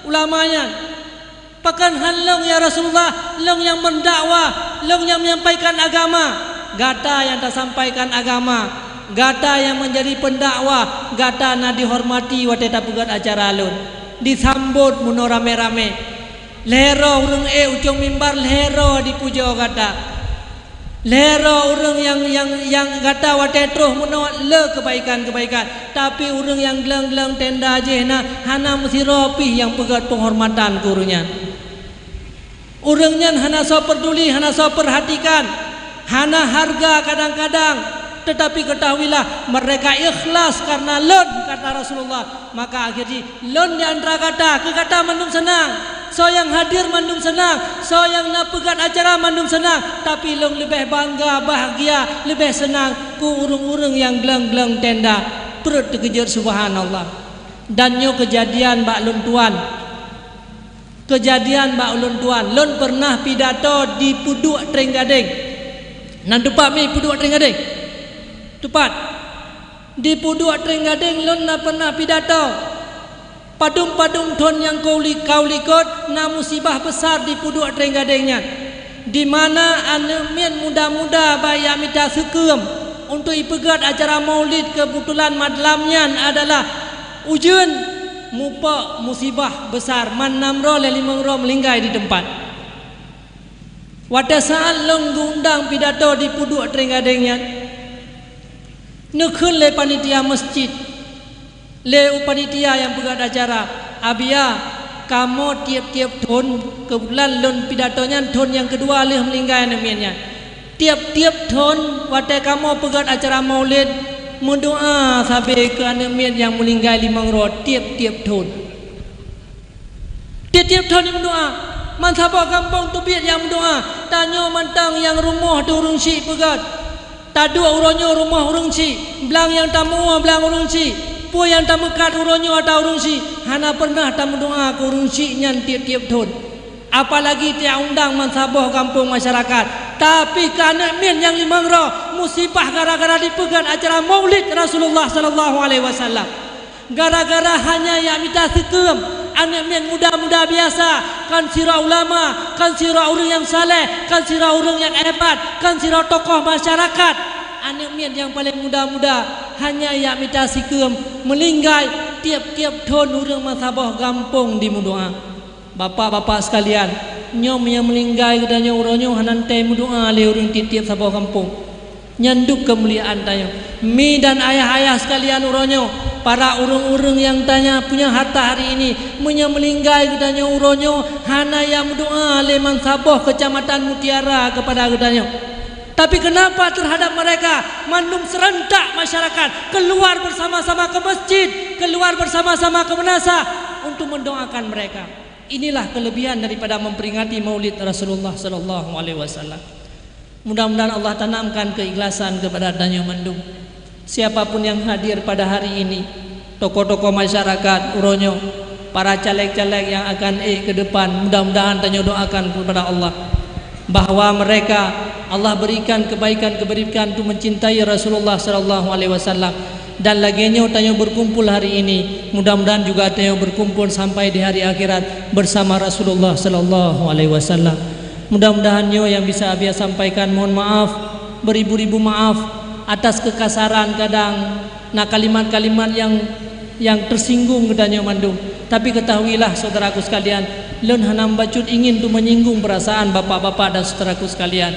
ulama nyan. "Pakon hán lôn, ya Rasulullah? Lôn nyang meudakwah, lôn nyang menyampaikan agama." Gata nyang tasampaikan agama, gata nyang menjadi pendakwah, gata na dihormati watée tapeugét acara lôn, disambot meunoe ramé-ramé. Lhée droe ureuëng ék u cong mimbar, lhée droe dipujoe gata. Lhée droe ureuëng nyang, nyang, nyang gata watée troh meunoe le keubaikan-keubaikan, tapi ureuëng nyang gleng-gleng tenda jih na hana meusidroe pih nyang peugét penghormatan keu ureuëng nyan. Ureuëng nyan hana soe peurduli, hana soe peurhatikan, hana hareuga kadang-kadang, teutapi ketahuilah, mereka ikhlas karena lôn, kata Rasulullah. Maka akhé jih, lôn di antara gata, keu gata mandum seunang. Soe nyang hadir mandum seunang, soe nyang na peugét acara mandum seunang, tapi lôn leubeh bangga, bahgia, leubeh seunang keu ureuëng-ureuëng nyang gleng-gleng tenda. Pruet teukeujot, subhanallah. Dan nyoe keujadian bak lôn tuan. Keujadian bak ulôn tuan, lôn peureunah pidato di Peuduek Trienggadeng. Nan teupat mi Peuduek Trienggadeng? Teupat. Di Peuduek Trienggadeng lôn na peureunah pidato. Padum-padum thon nyang ka u li-, ka u likot na musibah besar di Peuduek Trienggadeng nyan, di mana aneuëk miet muda-muda bak jak mita sikheum untuk jipeugét acara maulid, keubeutulan malam nyan adalah ujeuen, mupok musibah besar, man nam droe lé limong droe meulinggai di teumpat. Watée saát lôn geuundang pidato di Peuduek Trienggadeng nyan, neukheun lé panitia meuseujid, lé u panitia nyang peugét acara, "Abiya, kamoe tieb-tieb thon," keubeutulan lôn pidato nyan thon nyang keudua lheueh meulinggai aneuëk miet nyan. Tieb-tieb thon watée kamoe peugét acara maulid, meudoá sabe keu aneuëk miet nyang meulinggai limong droe tieb-tieb thon. Tieb-tieb thon meudoá, man saboh gampông teubiet nyang meudoá, tanyoe mantong nyang rumoh teuh ureuëng syiek peugét. Taduek uroe nyoe rumoh ureuëng syiek, blang nyang tamuwoe blang ureuëng syiek, peue nyang tameukat uroe nyoe ata ureuëng syiek, hana peureunah tameudoá keu ureuëng syiek nyan tieb-tieb thon. Apalagi taundang man saboh gampông masyarakat. Tapi keu aneuëk miet nyang limong droe, musibah gara-gara jipeugét acara maulid Rasulullah sallallahu alaihi wasallam. Gara-gara hana jak mita sikheum, aneuëk miet muda-muda biasa, kon sidroe ulama, kon sidroe ureuëng nyang saleh, kon sidroe ureuëng nyang hebat, kon sidroe tokoh masyarakat. Aneuëk miet nyang paleng muda-muda hana jak mita sikheum, meulinggai tieb-tieb thon ureuëng man saboh gampông jimeudoá. Bapak-bapak sekalian, nyoe nyang meulinggai geutanyoe uroe nyoe hana teuntée meudoá lé ureuëng tieb-tieb saboh gampông. Nyan deuh keumuliaan tanyoe. Mi dan ayah-ayah sekalian uroe nyoe, para ureuëng-ureuëng nyang tanyoe punya harta hari ini, meunyoe meuninggai geutanyoe uroe nyoe, hana nyang meudoa lé mansaboh Kecamatan Mutiara kepada geutanyoe. Tapi kenapa terhadap mereka, mandum serentak masyarakat keluar bersama-sama ke masjid, keluar bersama-sama ke meunasah untuk mendoakan mereka? Inilah kelebihan daripada memperingati Maulid Rasulullah sallallahu alaihi wasallam. Mudah-mudahan Allah tanamkan keikhlasan kepada tanyoe mandum. Siapapun yang hadir pada hari ini, tokoh-tokoh masyarakat uroe nyoe, para caleg-caleg yang akan ék ke depan, mudah-mudahan tanyoe doakan kepada Allah bahwa mereka, Allah berikan kebaikan-kebaikan untuk mencintai Rasulullah sallallahu alaihi wasallam. Dan lagée nyoe tanyoe berkumpul hari ini, mudah-mudahan juga tanyoe berkumpul sampai di hari akhirat bersama Rasulullah sallallahu alaihi wasallam. Mudah-mudahan nyoe yang bisa Abiya sampaikan. Mohon maaf, beribu-ribu maaf atas kekasaran, kadang na kalimat-kalimat yang, yang tersinggung geutanyoe mandum. Tapi ketahuilah, saudaraku sekalian, lôn hana bacut ingin tu menyinggung perasaan bapak-bapak dan saudaraku sekalian.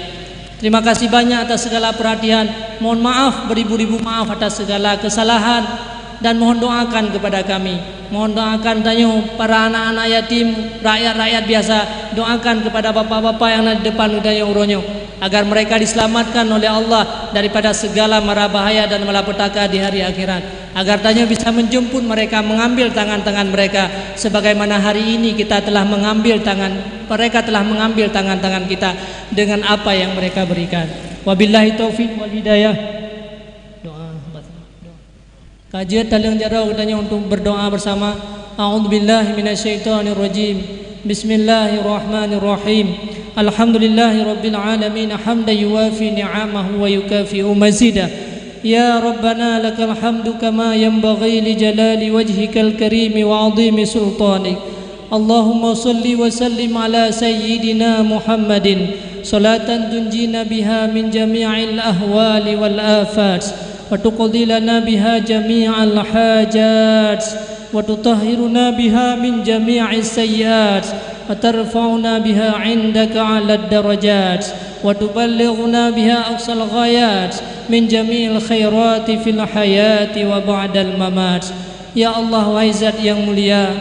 Terima kasih banyak atas segala perhatian. Mohon maaf, beribu-ribu maaf atas segala kesalahan. Dan mohon doakan kepada kami. Mohon doakan tanyoe, para anak-anak yatim, rakyat-rakyat biasa. Doakan kepada bapak-bapak yang na di depan tanyoe uroe nyoe, agar mereka diselamatkan oleh Allah daripada segala mara bahaya dan malapetaka di hari akhirat. Agar tanyoe bisa menjemput mereka, mengambil tangan-tangan mereka, sebagaimana hari ini kita telah mengambil tangan, mereka telah mengambil tangan-tangan kita dengan apa yang mereka berikan. Wabillahi taufiq wal hidayah. Doa. Ka jeuet taleueng jaroe geutanyoe untuk berdoa bersama. A'udzubillahi minasyaitonirrajim. Bismillahirrahmanirrahim. Alhamdulillahirabbil alamin, hamdan yuwafi ni'amahu wa yukafi'u mazidah. Ya Rabbana, lakal hamdu kama yanbaghi li jalali wajhikal karimi wa 'azimi sultanik. Allahumma shalli wa sallim ala sayyidina Muhammadin, salatan tunjina biha min jami'il ahwali wal afat, wa tuqdi lana biha jami'al hajat, wa tutahhiruna biha min jami'is sayyiat, wa tarfa'una biha 'indaka 'alad darajat, wa tuballighuna biha aqsal ghayat min jami'il khairati fil hayati wa ba'dal mamat. Ya Allah, wahai Zat yang mulia,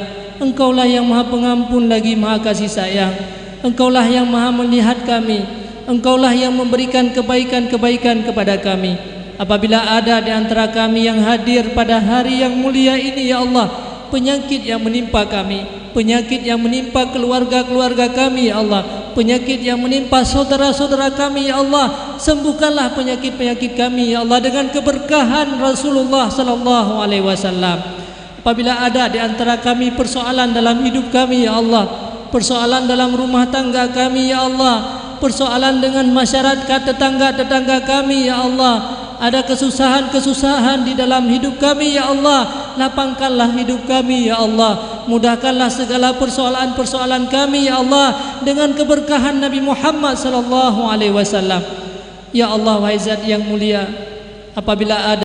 Engkaulah yang Maha Pengampun lagi Maha Kasih Sayang. Engkaulah yang Maha Melihat kami. Engkaulah yang memberikan kebaikan-kebaikan kepada kami. Apabila ada di antara kami yang hadir pada hari yang mulia ini, ya Allah, penyakit yang menimpa kami, penyakit yang menimpa keluarga-keluarga kami, ya Allah, penyakit yang menimpa saudara-saudara kami, ya Allah, sembuhkanlah penyakit-penyakit kami, ya Allah, dengan keberkahan Rasulullah sallallahu alaihi wasallam. Apabila ada di antara kami persoalan dalam hidup kami, ya Allah, persoalan dalam rumah tangga kami, ya Allah, persoalan dengan masyarakat tetangga-tetangga kami, ya Allah, ada kesusahan-kesusahan di dalam hidup kami, ya Allah, lapangkanlah hidup kami, ya Allah, mudahkanlah segala persoalan-persoalan kami, ya Allah, dengan keberkahan Nabi Muhammad sallallahu alaihi wasallam. Ya Allah, wahai Zat yang mulia, apabila ada